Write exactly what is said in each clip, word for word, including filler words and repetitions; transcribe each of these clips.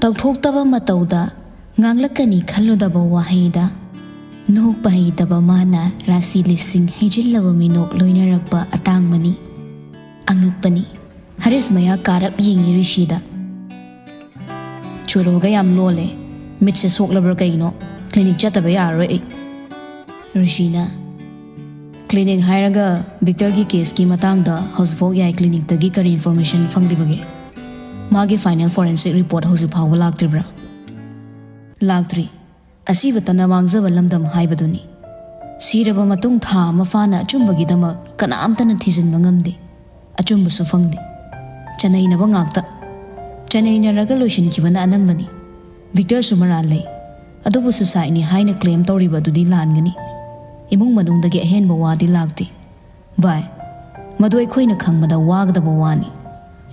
ꯇꯧꯊꯣꯛꯇꯕ ꯃꯇꯧꯗ, ꯉꯥꯡꯂꯛꯀꯅꯤ ꯈꯜꯂꯨꯗꯕ ꯋꯥꯍꯩꯗ, ꯅꯣꯛꯄ ꯍꯩꯇꯕ ꯃꯥꯅ ꯔꯥꯁꯤ ꯂꯤꯁꯤꯡ ꯍꯩꯖꯤꯜꯂꯕ ꯃꯤꯅꯣꯛ ꯂꯣꯏꯅꯔꯛꯄ ꯑꯇꯥꯡꯕꯅꯤ꯫ ꯑꯉꯛꯄꯅꯤ꯫ ꯍꯔꯤꯁ ꯃꯌꯥ ꯀꯥꯔꯞ ꯌꯦꯡꯉꯤ ꯔꯤꯁꯤꯗ꯫ "ꯆꯣꯔꯣꯒ ꯌꯥꯝ ꯂꯣꯜꯂꯦ꯫ ꯃꯤꯠꯁꯦ ꯁꯣꯛꯂꯕ꯭ꯔꯥ ꯀꯩꯅꯣ? ꯀ꯭ꯂꯤꯅꯤꯛ ꯆꯠꯇꯕ ꯌꯥꯔꯔꯣꯏ ꯑꯩ꯫" ꯔꯤꯁꯤꯅ, "ꯀ꯭ꯂꯤꯅꯤꯛ ꯍꯥꯏꯔꯒ ꯕꯤꯛꯇꯔꯒꯤ ꯀꯦꯁꯀꯤ ꯃꯇꯥꯡꯗ ꯍꯧꯖꯤꯛꯐꯥꯎ ꯌꯥꯏ ꯀ꯭ꯂꯤꯅꯤꯛꯇꯒꯤ ꯀꯔꯤ ꯏꯟꯐꯣꯔꯃꯦꯁꯟ ꯐꯪꯂꯤꯕꯒꯦ? ꯃꯥꯒꯤ ꯐꯥꯏꯅꯦꯜ ꯐꯣꯔꯦꯟꯁꯤꯛ ꯔꯤꯄꯣꯔꯠ ꯍꯧꯖꯤꯛ ꯐꯥꯎꯕ ꯂꯥꯛꯇ꯭ꯔꯤꯕ꯭ꯔꯥ?" "ꯂꯥꯛꯇ꯭ꯔꯤ꯫ ꯑꯁꯤꯕꯇꯅ ꯃꯥꯡꯖꯕ ꯂꯝꯗꯝ ꯍꯥꯏꯕꯗꯨꯅꯤ꯫ ꯁꯤꯔꯕ ꯃꯇꯨꯡ ꯊꯥ ꯑꯃ ꯐꯥꯅ ꯑꯆꯨꯝꯕꯒꯤꯗꯃꯛ ꯀꯅꯥꯝꯇꯅ ꯊꯤꯖꯤꯟꯕ ꯉꯝꯗꯦ꯫ ꯑꯆꯨꯝꯕꯁꯨ ꯐꯪꯗꯦ꯫ ꯆꯅꯩꯅꯕ ꯉꯥꯛꯇ꯫ ꯆꯅꯩꯅꯔꯒ ꯂꯣꯏꯁꯤꯟꯈꯤꯕꯅ ꯑꯅꯝꯕꯅꯤ꯫ ꯕꯤꯛꯇꯔꯁꯨ ꯃꯔꯥꯜ ꯂꯩ꯫ ꯑꯗꯨꯕꯨ ꯁꯨꯁꯥꯏꯠꯅꯤ ꯍꯥꯏꯅ ꯀ꯭ꯂꯦꯝ ꯇꯧꯔꯤꯕ ꯑꯗꯨꯗꯤ ꯂꯥꯟꯒꯅꯤ꯫ ꯏꯃꯨꯡ ꯃꯅꯨꯡꯗꯒꯤ ꯑꯍꯦꯟꯕ ꯋꯥꯗꯤ ꯂꯥꯛꯇꯦ꯫ ꯚꯥꯏ, ꯃꯗꯨ ꯑꯩꯈꯣꯏꯅ ꯈꯪꯕꯗ ꯋꯥꯒꯗꯕ ꯋꯥꯅꯤ꯫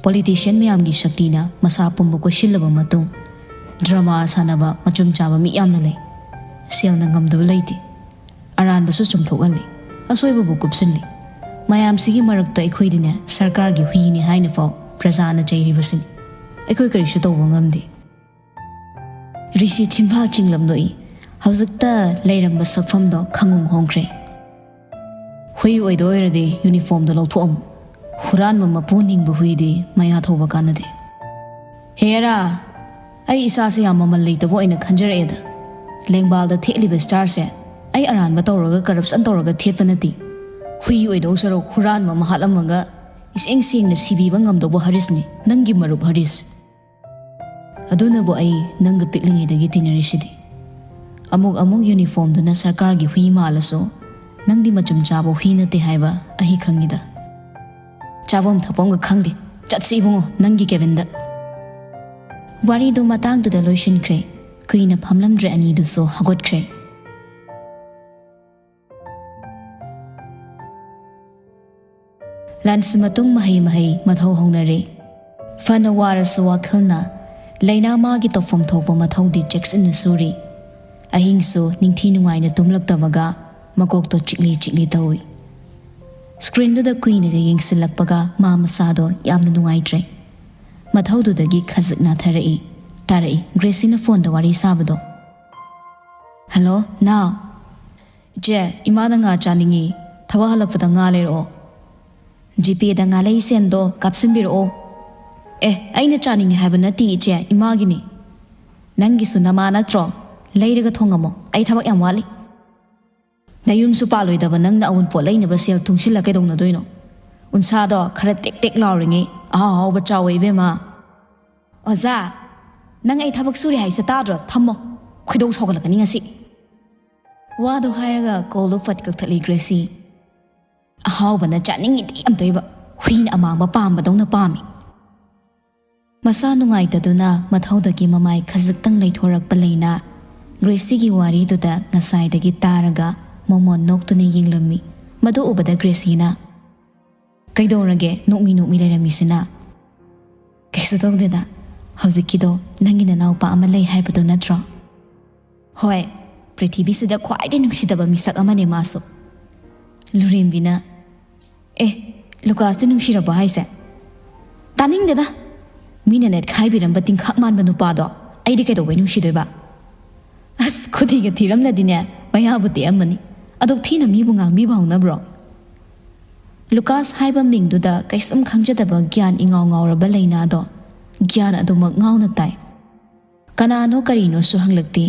ꯄꯣꯂꯤꯇꯤꯁꯤꯌꯟ ꯃꯌꯥꯝꯒꯤ ꯁꯛꯇꯤꯅ ꯃꯁꯥ ꯄꯨꯝꯕ ꯀꯣꯏꯁꯤꯜꯂꯕ ꯃꯇꯨꯡ, ꯗ꯭ꯔꯃꯥ ꯁꯥꯟꯅꯕ ꯃꯆꯨꯝ ꯆꯥꯕ ꯃꯤ ꯌꯥꯝꯅ ꯂꯩ꯫ ꯁꯦꯜꯅ ꯉꯝꯗꯕ ꯂꯩꯇꯦ꯫ ꯑꯔꯥꯟꯕꯁꯨ ꯆꯨꯝꯊꯣꯛꯍꯜꯂꯤ, ꯑꯁꯣꯏꯕꯕꯨ ꯀꯨꯞꯁꯤꯜꯂꯤ꯫ ꯃꯌꯥꯝꯁꯤꯒꯤ ꯃꯔꯛꯇ ꯑꯩꯈꯣꯏꯗꯤꯅꯦ, ꯁꯔꯀꯥꯔꯒꯤ ꯍꯨꯏꯅꯤ ꯍꯥꯏꯅ ꯐꯥꯎ ꯄ꯭ꯔꯖꯥꯅ ꯆꯩꯔꯤꯕꯁꯤꯅꯤ꯫ ꯑꯩꯈꯣꯏ ꯀꯔꯤꯁꯨ ꯇꯧꯕ ꯉꯝꯗꯦ꯫" ꯔꯤꯁꯤ ꯆꯤꯝꯐꯥꯜ ꯆꯤꯡꯂꯞ ꯅꯣꯛꯏ꯫ ꯍꯧꯖꯤꯛꯇ ꯂꯩꯔꯝꯕ ꯁꯛꯐꯝꯗꯣ ꯈꯪꯍꯣꯡ ꯍꯣꯡꯈ꯭ꯔꯦ꯫ "ꯍꯨꯏ ꯑꯣꯏꯗꯣꯏ ꯑꯣꯏꯔꯗꯤ ꯌꯨꯅꯤꯐꯣꯔꯝꯗꯣ ꯂꯧꯊꯣꯛꯑꯝꯃꯨ꯫ ꯍꯨꯔꯥꯟꯕ ꯃꯄꯨ ꯅꯤꯡꯕ ꯍꯨꯏꯗꯤ ꯃꯌꯥ ꯊꯧꯕ ꯀꯥꯟꯅꯗꯦ꯫" "ꯍꯦꯔꯥ, ꯑꯩ ꯏꯁꯥꯁꯦ ꯌꯥꯝ ꯃꯃꯜ ꯂꯩꯇꯕ ꯑꯣꯏꯅ ꯈꯟꯖꯔꯛꯑꯦꯗ꯫ ꯂꯦꯡꯕꯥꯜꯗ ꯊꯦꯠꯂꯤꯕ ꯁ꯭ꯇꯥꯔꯁꯦ ꯑꯩ ꯑꯔꯥꯟꯕ ꯇꯧꯔꯒ ꯀꯔꯞꯁꯟ ꯇꯧꯔꯒ ꯊꯦꯠꯄ ꯅꯠꯇꯦ꯫ ꯍꯨꯏ ꯑꯣꯏꯗꯧ ꯁꯔꯨꯛ ꯍꯨꯔꯥꯟꯕ ꯑꯃ ꯍꯥꯠꯂꯝꯃꯒ ꯏꯁꯦꯡ ꯁꯦꯡꯅ ꯁꯤꯕꯤꯕ ꯉꯝꯗꯧꯕ ꯍꯔꯤꯁꯅꯤ, ꯅꯪꯒꯤ ꯃꯔꯨꯞ ꯍꯔꯤꯁ꯫ ꯑꯗꯨꯅꯕꯨ ꯑꯩ ꯅꯪꯒ ꯄꯤꯛꯂꯤꯉꯩꯗꯒꯤ ꯇꯤꯟꯅꯔꯤꯁꯤꯗꯤ꯫ ꯑꯃꯨꯛ ꯑꯃꯨꯛ ꯌꯨꯅꯤꯐꯣꯔꯝꯗꯨꯅ ꯁꯔꯀꯥꯔꯒꯤ ꯍꯨꯏ ꯃꯥꯜꯂꯁꯨ, ꯅꯪꯗꯤ ꯃꯆꯨꯝ ꯆꯥꯕ ꯍꯨꯏ ꯅꯠꯇꯦ ꯍꯥꯏꯕ ꯑꯩ ꯈꯪꯉꯤꯗ꯫" "ꯆꯥꯐꯝ ꯊꯛꯐꯝꯒ ꯈꯪꯗꯦ꯫ ꯆꯠꯁꯤ ꯏꯕꯨꯡꯉꯣ, ꯅꯪꯒꯤ ꯀꯦꯕꯤꯟꯗ꯫" ꯋꯥꯔꯤꯗꯨ ꯃꯇꯥꯡꯗꯨꯗ ꯂꯣꯏꯁꯤꯟꯈ꯭ꯔꯦ꯫ ꯀꯨꯏꯅ ꯐꯝꯂꯝꯗ꯭ꯔꯦ, ꯑꯅꯤꯗꯨꯁꯨ ꯍꯧꯒꯠꯈ꯭ꯔꯦ꯫ ꯂꯟꯁ ꯃꯇꯨꯡ ꯃꯍꯩ ꯃꯍꯩ ꯃꯊꯧ ꯍꯧꯅꯔꯦ꯫ ꯐꯅ ꯋꯥꯔꯁꯨ ꯋꯥꯈꯜꯅ ꯂꯩꯅꯥ ꯃꯥꯒꯤ ꯇꯧꯐꯝ ꯊꯣꯛꯄ ꯃꯊꯧꯗꯤ ꯆꯦꯛꯁꯤꯟꯅ ꯁꯨꯔꯤ꯫ ꯑꯍꯤꯡꯁꯨ ꯅꯤꯡꯊꯤ ꯅꯨꯡꯉꯥꯏꯅ ꯇꯨꯝꯂꯛꯇꯕꯒ ꯃꯀꯣꯛꯇꯣ ꯆꯤꯛꯂꯤ ꯆꯤꯛꯂꯤ ꯇꯧꯏ꯫ ꯁ꯭ꯀ꯭ꯔꯤꯟꯗꯨꯗ ꯀꯨꯏꯅꯒ ꯌꯦꯡꯁꯤꯜꯂꯛꯄꯒ ꯃꯥ ꯃꯁꯥꯗꯣ ꯌꯥꯝꯅ ꯅꯨꯡꯉꯥꯏꯇ꯭ꯔꯦ꯫ ꯃꯊꯧꯗꯨꯗꯒꯤ ꯈꯖꯤꯛ ꯅꯥꯊꯔꯛꯏ꯫ ꯇꯥꯔꯛꯏ ꯒ꯭ꯔꯦꯁꯤꯅ ꯐꯣꯟꯗ ꯋꯥꯔꯤ ꯁꯥꯕꯗꯣ꯫ "ꯍꯜꯂꯣ, ꯅꯥꯎ꯫ ꯏꯆꯦ, ꯏꯃꯥꯅ ꯉꯥ ꯆꯥꯅꯤꯡꯉꯤ꯫ ꯊꯕꯛ ꯍꯜꯂꯛꯄꯗ ꯉꯥ ꯂꯩꯔꯛꯑꯣ꯫ ꯖꯤꯄꯦꯗ ꯉꯥꯂꯩ ꯁꯦꯟꯗꯣ ꯀꯥꯞꯁꯤꯟꯕꯤꯔꯛꯑꯣ꯫ ꯑꯦ, ꯑꯩꯅ ꯆꯥꯅꯤꯡꯉꯤ ꯍꯥꯏꯕ ꯅꯠꯇꯦ ꯏꯆꯦ, ꯏꯃꯥꯒꯤꯅꯤ꯫ ꯅꯪꯒꯤꯁꯨ ꯅꯃꯥ ꯅꯠꯇ꯭ꯔꯣ? ꯂꯩꯔꯒ ꯊꯣꯡꯉꯝꯃꯣ, ꯑꯩ ꯊꯕꯛ ꯌꯥꯝ ꯋꯥꯠꯂꯤ꯫ ꯅꯌꯨꯝꯁꯨ ꯄꯥꯜꯂꯣꯏꯗꯕ ꯅꯪꯅ ꯑꯎꯟꯄꯣꯠ ꯂꯩꯅꯕ ꯁꯦꯜ ꯇꯨꯡꯁꯤꯜꯂ ꯀꯩꯗꯧꯅꯗꯣꯏꯅꯣ? ꯎꯟꯁꯥꯗꯣ ꯈꯔ ꯇꯦꯛ ꯇꯦꯛ ꯂꯥꯎꯔꯤꯉꯩ ꯑꯍꯥꯎ ꯑꯍꯥꯎꯕ ꯆꯥꯎꯋꯦ ꯏꯕꯦꯝꯃ꯫" "ꯑꯣꯖꯥ, ꯅꯪ ꯑꯩ ꯊꯕꯛ ꯁꯨꯔꯤ ꯍꯥꯏꯁꯦ ꯇꯥꯗ꯭ꯔꯣ? ꯊꯝꯃꯣ꯫ ꯈꯣꯏꯗꯧ ꯁꯥꯎꯒꯠꯂꯛꯀꯅꯤ ꯉꯁꯤ꯫" ꯋꯥꯗꯣ ꯍꯥꯏꯔꯒ ꯀꯣꯜꯗꯣ ꯐꯠ ꯀꯛꯊꯠꯂꯤ ꯒ꯭ꯔꯦꯁꯤ꯫ ꯑꯍꯥꯎꯕꯅ ꯆꯥꯅꯤꯡꯉꯤꯗꯤ ꯌꯥꯝ ꯇꯧꯏꯕ, ꯍꯨꯏꯅ ꯑꯃꯥꯡꯕ ꯄꯥꯝꯕꯗꯧꯅ ꯄꯥꯝꯃꯤ꯫ ꯃꯁꯥ ꯅꯨꯡꯉꯥꯏꯇꯗꯨꯅ ꯃꯊꯧꯗꯒꯤ ꯃꯃꯥꯏ ꯈꯖꯤꯛꯇꯪ ꯂꯩꯊꯣꯔꯛꯄ ꯂꯩꯅꯥ ꯒ꯭ꯔꯦꯁꯤꯒꯤ ꯋꯥꯔꯤꯗꯨꯗ ꯉꯁꯥꯏꯗꯒꯤ ꯇꯥꯔꯒ ꯃꯣꯃꯣꯟ ꯅꯣꯛꯇꯨꯅ ꯌꯦꯡꯂꯝꯃꯤ꯫ ꯃꯗꯨ ꯎꯕꯗ ꯒ꯭ꯔꯦꯁꯤꯅ, "ꯀꯩꯗꯧꯔꯒꯦ ꯅꯣꯛꯃꯤ ꯅꯣꯛꯃꯤ ꯂꯩꯔꯝꯃꯤꯁꯤꯅ?" "ꯀꯩꯁꯨ ꯇꯧꯗꯦꯗ, ꯍꯧꯖꯤꯛꯀꯤꯗꯣ ꯅꯪꯒꯤ ꯅꯅꯥꯎꯄꯥ ꯑꯃ ꯂꯩ ꯍꯥꯏꯕꯗꯣ ꯅꯠꯇ꯭ꯔꯣ?" "ꯍꯣꯏ, ꯄ꯭ꯔꯤꯊꯤꯕꯤꯁꯤꯗ ꯈ꯭ꯋꯥꯏꯗꯒꯤ ꯅꯨꯡꯁꯤꯗꯕ ꯃꯤꯁꯛ ꯑꯃꯅꯦ ꯃꯥꯁꯨ꯫" ꯂꯨꯔꯦꯝꯕꯤꯅ, "ꯑꯦ, ꯂꯨꯀꯥꯁꯇꯤ ꯅꯨꯡꯁꯤꯔꯕꯣ ꯍꯥꯏꯁꯦ?" "ꯇꯥꯅꯤꯡꯗꯦꯗ, ꯃꯤꯅ ꯅꯦꯠꯈꯥꯏꯕꯤꯔꯝꯕ ꯇꯤꯡꯈꯥꯛ ꯃꯥꯟꯕ ꯅꯨꯄꯥꯗꯣ ꯑꯩꯗꯤ ꯀꯩꯗꯧꯕꯩ ꯅꯨꯡꯁꯤꯗꯣꯏꯕ? ꯑꯁ, ꯈꯨꯗꯤꯒ ꯊꯤꯔꯝꯂꯗꯤꯅꯦ ꯃꯌꯥꯕꯨ ꯇꯦꯛꯑꯝꯃꯅꯤ꯫ ꯑꯗꯨꯛ ꯊꯤꯅ ꯃꯤꯕꯨ ꯉꯥꯡꯕꯤꯕ ꯍꯧꯅꯕ꯭ꯔꯣ?" ꯂꯨꯀꯥꯁ ꯍꯥꯏꯕ ꯃꯤꯡꯗꯨꯗ ꯀꯩꯁꯨꯝ ꯈꯪꯖꯗꯕ ꯒ꯭ꯌꯥꯟ ꯏꯉꯥꯎ ꯉꯥꯎꯔꯕ ꯂꯩꯅꯥꯗꯣ ꯒ꯭ꯌꯥꯟ ꯑꯗꯨꯃꯛ ꯉꯥꯎꯅ ꯇꯥꯏ꯫ ꯀꯅꯥꯅꯣ ꯀꯔꯤꯅꯣꯁꯨ ꯍꯪꯂꯛꯇꯦ꯫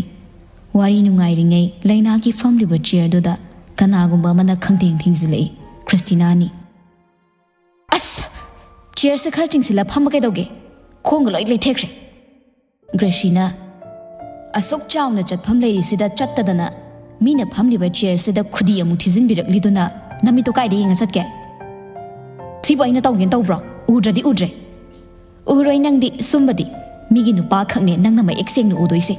ꯋꯥꯔꯤ ꯅꯨꯡꯉꯥꯏꯔꯤꯉꯩ ꯂꯩꯅꯥꯒꯤ ꯐꯝꯂꯤꯕ ꯆꯤꯌꯔꯗꯨꯗ ꯀꯅꯥꯒꯨꯝꯕ ꯑꯃꯅ ꯈꯪꯊꯦꯡ ꯊꯦꯡꯖꯤꯜꯂꯛꯏ꯫ ꯈ꯭ꯔꯤꯁꯇꯤꯅꯥꯅꯤ꯫ "ꯑꯁ! ꯆꯤꯌꯔꯁꯦ ꯈꯔ ꯆꯤꯡꯁꯤꯜꯂ ꯐꯝꯕ ꯀꯩꯗꯧꯒꯦ? ꯈꯣꯡꯒ ꯂꯣꯏ ꯂꯩꯊꯦꯛꯈ꯭ꯔꯦ꯫" ꯒ꯭ꯔꯦꯁꯤꯅ, "ꯑꯁꯨꯛ ꯆꯥꯎꯅ ꯆꯠꯐꯝ ꯂꯩꯔꯤꯁꯤꯗ ꯆꯠꯇꯗꯅ ꯃꯤꯅ ꯐꯝꯂꯤꯕ ꯆꯤꯌꯔꯁꯤꯗ ꯈꯨꯗꯤ ꯑꯃꯨꯛ ꯊꯤꯖꯤꯟꯕꯤꯔꯛꯂꯤꯗꯨꯅ ꯅꯃꯤꯠꯇꯨ ꯀꯥꯏꯗ ꯌꯦꯡꯉ ꯆꯠꯀꯦ? ꯁꯤꯕꯨ ꯑꯩꯅ ꯇꯧꯒꯦꯅ ꯇꯧꯕ꯭ꯔꯣ? ꯎꯗ꯭ꯔꯗꯤ ꯎꯗ꯭ꯔꯦ꯫ ꯎꯔꯣꯏ ꯅꯪꯗꯤ ꯁꯨꯝꯕꯗꯤ꯫ ꯃꯤꯒꯤ ꯅꯨꯄꯥ ꯈꯛꯅꯦ ꯅꯪꯅ ꯃꯌꯦꯛ ꯁꯦꯡꯅ ꯎꯗꯣꯏꯁꯦ꯫"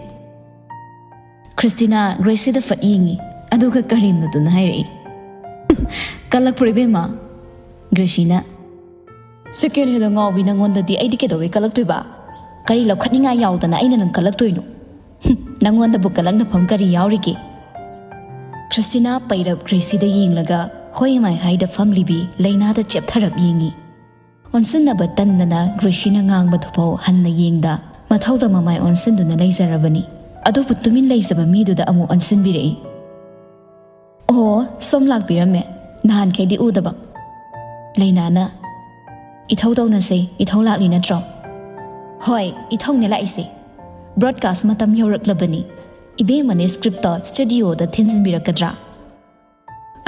ꯈ꯭ꯔꯤꯁꯇꯤꯅꯥ ꯒ꯭ꯔꯦꯁꯤꯗ ꯐꯠ ꯌꯦꯡꯉꯤ, ꯑꯗꯨꯒ ꯀꯔꯦꯝꯅꯗꯨꯅ ꯍꯥꯏꯔꯛꯏ, "ꯀꯜꯂꯛꯄ꯭ꯔꯣ ꯏꯕꯦꯝꯃ?" ꯒ꯭ꯔꯦꯁꯤꯅ, "ꯁꯦꯀꯦꯟ ꯍꯦꯟꯗ ꯉꯥꯎꯕꯤ ꯅꯪꯉꯣꯟꯗꯗꯤ ꯑꯩꯗꯤ ꯀꯩꯗꯧꯕꯩ ꯀꯜꯂꯛꯇꯣꯏꯕ? ꯀꯔꯤ ꯂꯧꯈꯠꯅꯤꯡꯉꯥꯏ ꯌꯥꯎꯗꯅ ꯑꯩꯅ ꯅꯪ ꯀꯜꯂꯛꯇꯣꯏꯅꯣ? ꯍꯨꯝ, ꯅꯪꯉꯣꯟꯗꯕꯨ ꯀꯜꯂꯛꯅꯐꯝ ꯀꯔꯤ ꯌꯥꯎꯔꯤꯒꯦ?" ꯈ꯭ꯔꯤꯁꯇꯤꯅꯥ ꯄꯩꯔꯞ ꯒ꯭ꯔꯦꯁꯤꯗ ꯌꯦꯡꯂꯒ ꯍꯣꯏ ꯃꯥꯏ ꯍꯥꯏꯗ ꯐꯝꯂꯤꯕꯤ ꯂꯩꯅꯥꯗ ꯆꯦꯞꯊꯔꯞ ꯌꯦꯡꯉꯤ꯫ ꯑꯣꯟꯁꯤꯟꯅꯕ ꯇꯟꯗꯅ ꯒ꯭ꯔꯦꯁꯤꯅ ꯉꯥꯡꯕꯗꯨꯐꯥꯎ ꯍꯟꯅ ꯌꯦꯡꯗ ꯃꯊꯧꯗ ꯃꯃꯥꯏ ꯑꯣꯟꯁꯤꯟꯗꯨꯅ ꯂꯩꯖꯔꯕꯅꯤ꯫ ꯑꯗꯨꯕꯨ ꯇꯨꯃꯤꯟ ꯂꯩꯖꯕ ꯃꯤꯗꯨꯗ ꯑꯃꯨꯛ ꯑꯣꯟꯁꯤꯟꯕꯤꯔꯛꯏ꯫ "ꯑꯣ, ꯁꯣꯝ ꯂꯥꯛꯄꯤꯔꯝꯃꯦ꯫ ꯅꯍꯥꯟꯈꯩꯗꯤ ꯎꯗꯕ꯫" ꯂꯩꯅꯥꯅ, "ꯏꯊꯧ ꯇꯧꯅꯁꯦ, ꯏꯊꯧ ꯂꯥꯛꯂꯤ ꯅꯠꯇ꯭ꯔꯣ?" "ꯍꯣꯏ, ꯏꯊꯧꯅꯦ ꯂꯥꯛꯏꯁꯦ꯫ ꯕ꯭ꯔꯣꯗꯀꯥꯁ ꯃꯇꯝ ꯌꯧꯔꯛꯂꯕꯅꯤ꯫ ꯏꯕꯦꯝꯃꯅꯦ ꯁ꯭ꯀ꯭ꯔꯤꯞꯇꯣ ꯁ꯭ꯇꯨꯗꯤꯑꯣꯗ ꯊꯤꯟꯖꯤꯟꯕꯤꯔꯛꯀꯗ꯭ꯔꯥ?"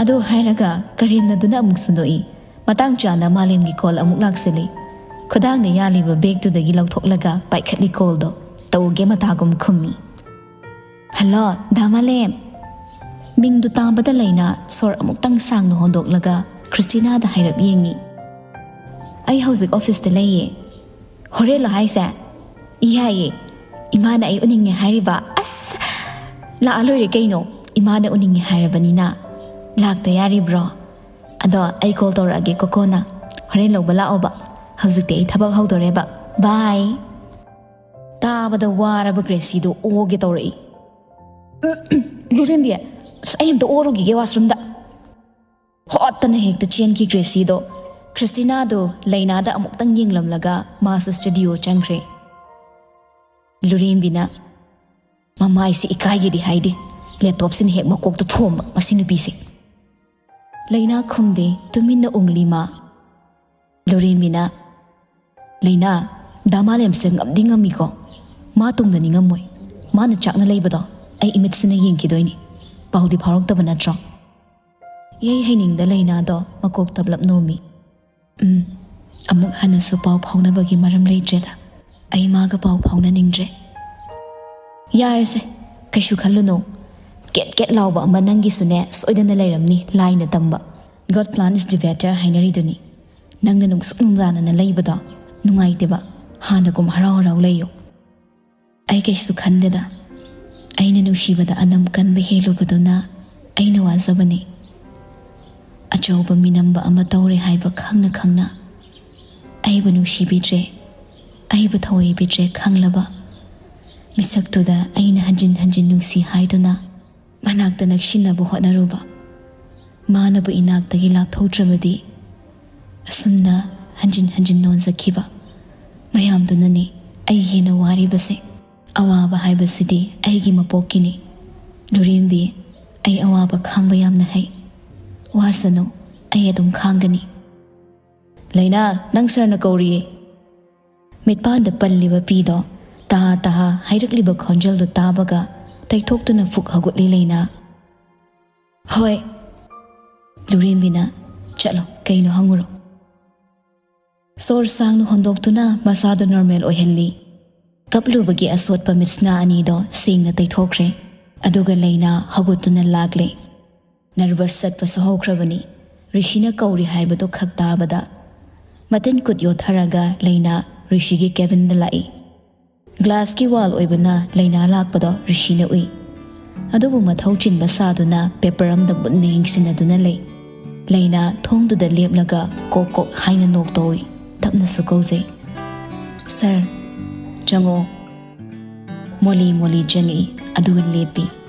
ꯑꯗꯨ ꯍꯥꯏꯔꯒ ꯀꯔꯦꯝꯅꯗꯨꯅ ꯑꯃꯨꯛꯁꯨ ꯅꯣꯛꯏ꯫ ꯃꯇꯥꯡ ꯆꯥꯅ ꯃꯥꯂꯦꯝꯒꯤ ꯀꯣꯜ ꯑꯃꯨꯛ ꯂꯥꯛꯁꯤꯜꯂꯤ꯫ ꯈꯨꯗꯥꯡꯗ ꯌꯥꯜꯂꯤꯕ ꯕꯦꯒꯇꯨꯗꯒꯤ ꯂꯧꯊꯣꯛꯂꯒ ꯄꯥꯏꯈꯠꯂꯤ ꯀꯣꯜꯗꯣ꯫ ꯇꯧꯒꯦ ꯃꯇꯥꯒꯨꯝ ꯈꯨꯝꯃꯤ꯫ "ꯍꯜꯂꯣ, ꯗꯥ ꯃꯥꯂꯦꯝ!" ꯃꯤꯡꯗꯨ ꯇꯥꯕꯗ ꯂꯩꯅꯥ ꯁꯣꯔ ꯑꯃꯨꯛꯇꯪ ꯁꯥꯡꯅ ꯍꯣꯟꯗꯣꯛꯂꯒ ꯈ꯭ꯔꯤꯁꯇꯤꯅꯥꯗ ꯍꯥꯏꯔꯞ ꯌꯦꯡꯉꯤ꯫ "ꯑꯩ ꯍꯧꯖꯤꯛ ꯑꯣꯐꯤꯁꯇ ꯂꯩꯌꯦ꯫" "ꯍꯣꯔꯦꯟꯂꯣ ꯍꯥꯏꯁꯦ?" "ꯌꯥꯏꯌꯦ꯫ ꯏꯃꯥꯅ ꯑꯩ ꯎꯅꯤꯡꯉꯦ ꯍꯥꯏꯔꯤꯕ꯫" "ꯑꯁ, ꯂꯥꯛꯑ ꯂꯣꯏꯔꯦ ꯀꯩꯅꯣ꯫ ꯏꯃꯥꯅ ꯎꯅꯤꯡꯉꯦ ꯍꯥꯏꯔꯕꯅꯤꯅ ꯂꯥꯛꯇ ꯌꯥꯔꯤꯕ꯭ꯔꯣ? ꯑꯗꯣ ꯑꯩ ꯀꯣꯜ ꯇꯧꯔꯛꯑꯒꯦ ꯀꯣꯀꯣꯅ꯫ ꯍꯣꯔꯦꯟ ꯂꯧꯕ ꯂꯥꯛꯑꯣꯕ꯫ ꯍꯧꯖꯤꯛꯇꯤ ꯑꯩ ꯊꯕꯛ ꯍꯧꯗꯣꯔꯦꯕ꯫ ꯕꯥꯏ꯫" ꯇꯥꯕꯗ ꯋꯥꯔꯕ ꯒ꯭ꯔꯦꯁꯤꯗꯣ ꯑꯣꯒꯦ ꯇꯧꯔꯛꯏ꯫ "ꯂꯨꯔꯦꯝꯕꯤ, ꯑꯁ, ꯑꯩ ꯑꯝꯇ ꯑꯣꯔꯨꯈꯤꯒꯦ ꯋꯥꯁꯔꯨꯝꯗ꯫" ꯍꯣꯠꯇꯅ ꯍꯦꯛꯇ ꯆꯦꯟꯈꯤ ꯒ꯭ꯔꯦꯁꯤꯗꯣ꯫ ꯈ꯭ꯔꯤꯁꯇꯤꯅꯥꯗꯣ ꯂꯩꯅꯥꯗ ꯑꯃꯨꯛꯇꯪ ꯌꯦꯡꯂꯝꯂꯒ ꯃꯥꯁꯨ ꯁ꯭ꯇꯨꯗꯤꯑꯣ ꯆꯪꯈ꯭ꯔꯦ꯫ ꯂꯨꯔꯦꯝꯕꯤꯅ, "ꯃꯃꯥꯏꯁꯤ ꯏꯀꯥꯏꯒꯦꯗꯤ ꯍꯥꯏꯗꯦ, ꯂꯦꯞꯇꯣꯞꯁꯤꯅ ꯍꯦꯛ ꯃꯀꯣꯛꯇ ꯊꯣꯝꯕ ꯃꯁꯤ ꯅꯨꯄꯤꯁꯦ꯫" ꯂꯩꯅꯥ ꯈꯨꯝꯗꯦ, ꯇꯨꯃꯤꯟꯅ ꯎꯪꯂꯤ ꯃꯥ꯫ ꯂꯨꯔꯦꯝꯕꯤꯅ, "ꯂꯩꯅꯥ, ꯗꯥ ꯃꯥꯂꯦꯝꯁꯦ ꯉꯝꯗꯤ ꯉꯝꯃꯤꯀꯣ꯫ ꯃꯥ ꯇꯨꯡꯗ ꯅꯤꯡꯉꯝꯃꯣꯏ꯫ ꯃꯥꯅ ꯆꯥꯛꯅ ꯂꯩꯕꯗꯣ ꯑꯩ ꯏꯃꯤꯠꯁꯤꯅ ꯌꯦꯡꯈꯤꯗꯣꯏꯅꯤ꯫ ꯄꯥꯎꯗꯤ ꯐꯥꯎꯔꯛꯇꯕ ꯅꯠꯇ꯭ꯔꯣ?" ꯌꯩ ꯍꯩꯅꯤꯡꯗ ꯂꯩꯅꯥꯗꯣ ꯃꯀꯣꯛ ꯇꯞꯂꯞ ꯅꯣꯝꯃꯤ꯫ "ꯎꯝ, ꯑꯃꯨꯛ ꯍꯟꯅꯁꯨ ꯄꯥꯎ ꯐꯥꯎꯅꯕꯒꯤ ꯃꯔꯝ ꯂꯩꯇ꯭ꯔꯦꯗ꯫ ꯑꯩ ꯃꯥꯒ ꯄꯥꯎ ꯐꯥꯎꯅꯅꯤꯡꯗ꯭ꯔꯦ꯫" "ꯌꯥꯔꯦꯁꯦ, ꯀꯩꯁꯨ ꯈꯜꯂꯨꯅꯨ꯫ ꯀꯦꯠ ꯀꯦꯠ ꯂꯥꯎꯕ ꯑꯃ ꯅꯪꯒꯤꯁꯨꯅꯦ ꯁꯣꯏꯗꯅ ꯂꯩꯔꯝꯅꯤ, ꯂꯥꯏꯅ ꯇꯝꯕ꯫ God plan is the better ꯍꯥꯏꯅꯔꯤꯗꯨꯅꯤ꯫ ꯅꯪꯅ ꯅꯨꯡꯁꯨꯛ ꯅꯨꯡꯖꯥꯅꯅ ꯂꯩꯕꯗꯣ ꯅꯨꯡꯉꯥꯏꯇꯦꯕ꯫ ꯍꯥꯟꯅꯒꯨꯝ ꯍꯔꯥꯎ ꯍꯔꯥꯎ ꯂꯩꯌꯨ꯫" "ꯑꯩ ꯀꯩꯁꯨ ꯈꯟꯗꯦꯗ꯫ ꯑꯩꯅ ꯅꯨꯡꯁꯤꯕꯗ ꯑꯅꯝ ꯀꯟꯕ ꯍꯦꯜꯂꯨꯕꯗꯨꯅ ꯑꯩꯅ ꯋꯥꯖꯕꯅꯤ꯫ ꯑꯆꯧꯕ ꯃꯤꯅꯝꯕ ꯑꯃ ꯇꯧꯔꯦ ꯍꯥꯏꯕ ꯈꯪꯅ ꯈꯪꯅ ꯑꯩꯕꯨ ꯅꯨꯡꯁꯤꯕꯤꯗ꯭ꯔꯦ, ꯑꯩꯕꯨ ꯊꯑꯣꯏꯕꯤꯗ꯭ꯔꯦ ꯈꯪꯂꯕ ꯃꯤꯁꯛꯇꯨꯗ ꯑꯩꯅ ꯍꯟꯖꯤꯟ ꯍꯟꯖꯤꯟ ꯅꯨꯡꯁꯤ ꯍꯥꯏꯗꯨꯅ ꯃꯅꯥꯛꯇ ꯅꯛꯁꯤꯟꯅꯕ ꯍꯣꯠꯅꯔꯨꯕ, ꯃꯥꯅꯕꯨ ꯏꯅꯥꯛꯇꯒꯤ ꯂꯥꯞꯊꯣꯛꯇ꯭ꯔꯕꯗꯤ ꯑꯁꯨꯝꯅ ꯍꯟꯖꯤꯟ ꯍꯟꯖꯤꯟ ꯅꯣꯟꯖꯈꯤꯕ ꯃꯌꯥꯝꯗꯨꯅꯅꯤ ꯑꯩ ꯍꯦꯟꯅ ꯋꯥꯔꯤꯕꯁꯦ꯫ ꯑꯋꯥꯕ ꯍꯥꯏꯕꯁꯤꯗꯤ ꯑꯩꯒꯤ ꯃꯄꯣꯛꯀꯤꯅꯤ꯫ ꯂꯨꯔꯦꯝꯕꯤ, ꯑꯩ ꯑꯋꯥꯕ ꯈꯥꯡꯕ ꯌꯥꯝꯅ ꯍꯩ꯫ ꯋꯥꯁꯅꯨ, ꯑꯩ ꯑꯗꯨꯝ ꯈꯥꯡꯒꯅꯤ꯫ "ꯂꯩꯅꯥ, ꯅꯪ ꯁꯥꯔꯅ ꯀꯧꯔꯤꯌꯦ꯫" ꯃꯤꯠꯄꯥꯟꯗ ꯄꯜꯂꯤꯕ ꯄꯤꯗꯣ ꯇꯍꯥ ꯇꯍꯥ ꯍꯥꯏꯔꯛꯂꯤꯕ ꯈꯣꯟꯖꯦꯜꯗꯨ ꯇꯥꯕꯒ ꯇꯩꯊꯣꯛꯇꯨꯅ ꯐꯨꯛ ꯍꯧꯒꯠꯂꯤ ꯂꯩꯅꯥ꯫ "ꯍꯣꯏ꯫" ꯂꯨꯔꯦꯝꯕꯤꯅ, "ꯆꯠꯂꯣ, ꯀꯩꯅꯣ ꯍꯪꯉꯨꯔꯣ꯫" ꯁꯣꯔ ꯁꯥꯡꯅ ꯍꯣꯟꯗꯣꯛꯇꯨꯅ ꯃꯁꯥꯗꯨ ꯅꯣꯔꯃꯦꯜ ꯑꯣꯏꯍꯜꯂꯤ꯫ ꯀꯞꯂꯨꯕꯒꯤ ꯑꯁꯣꯠꯄ ꯃꯤꯠꯁꯅꯥ ꯑꯅꯤꯗꯣ ꯁꯦꯡꯅ ꯇꯩꯊꯣꯛꯈ꯭ꯔꯦ꯫ ꯑꯗꯨꯒ ꯂꯩꯅꯥ ꯍꯧꯒꯠꯇꯨꯅ ꯂꯥꯛꯂꯦ꯫ ꯅꯔꯚꯁ ꯆꯠꯄꯁꯨ ꯍꯧꯈ꯭ꯔꯕꯅꯤ꯫ ꯔꯤꯁꯤꯅ ꯀꯧꯔꯤ ꯍꯥꯏꯕꯗꯨ ꯈꯛ ꯇꯥꯕꯗ ꯃꯇꯤꯟ ꯀꯨꯠ ꯌꯣꯠꯊꯔꯒ ꯂꯩꯅꯥ ꯔꯤꯁꯤꯒꯤ ꯀꯦꯕꯤꯟꯗ ꯂꯥꯛꯏ꯫ ꯒ꯭ꯂꯥꯁꯀꯤ ꯋꯥꯜ ꯑꯣꯏꯕꯅ ꯂꯩꯅꯥ ꯂꯥꯛꯄꯗꯣ ꯔꯤꯁꯤꯅ ꯎꯏ꯫ ꯑꯗꯨꯕꯨ ꯃꯊꯧ ꯆꯤꯟꯕ ꯁꯥꯗꯨꯅ ꯄꯦꯄꯔ ꯑꯃꯗ ꯃꯨꯟꯅ ꯌꯦꯡꯁꯤꯟꯅꯗꯨꯅ ꯂꯩ꯫ ꯂꯩꯅꯥ ꯊꯣꯡꯗꯨꯗ ꯂꯦꯞꯂꯒ ꯀꯣꯛ ꯀꯣꯛ ꯍꯥꯏꯅ ꯅꯣꯛ ꯇꯧꯏ꯫ ꯇꯞꯅꯁꯨ ꯀꯧꯖꯩ, "ꯁꯥꯔ, ꯆꯪꯉꯣ꯫" ꯃꯣꯂꯤ ꯃꯣꯂꯤ ꯆꯪꯉꯛꯏ, ꯑꯗꯨꯒ ꯂꯦꯞꯄꯤ꯫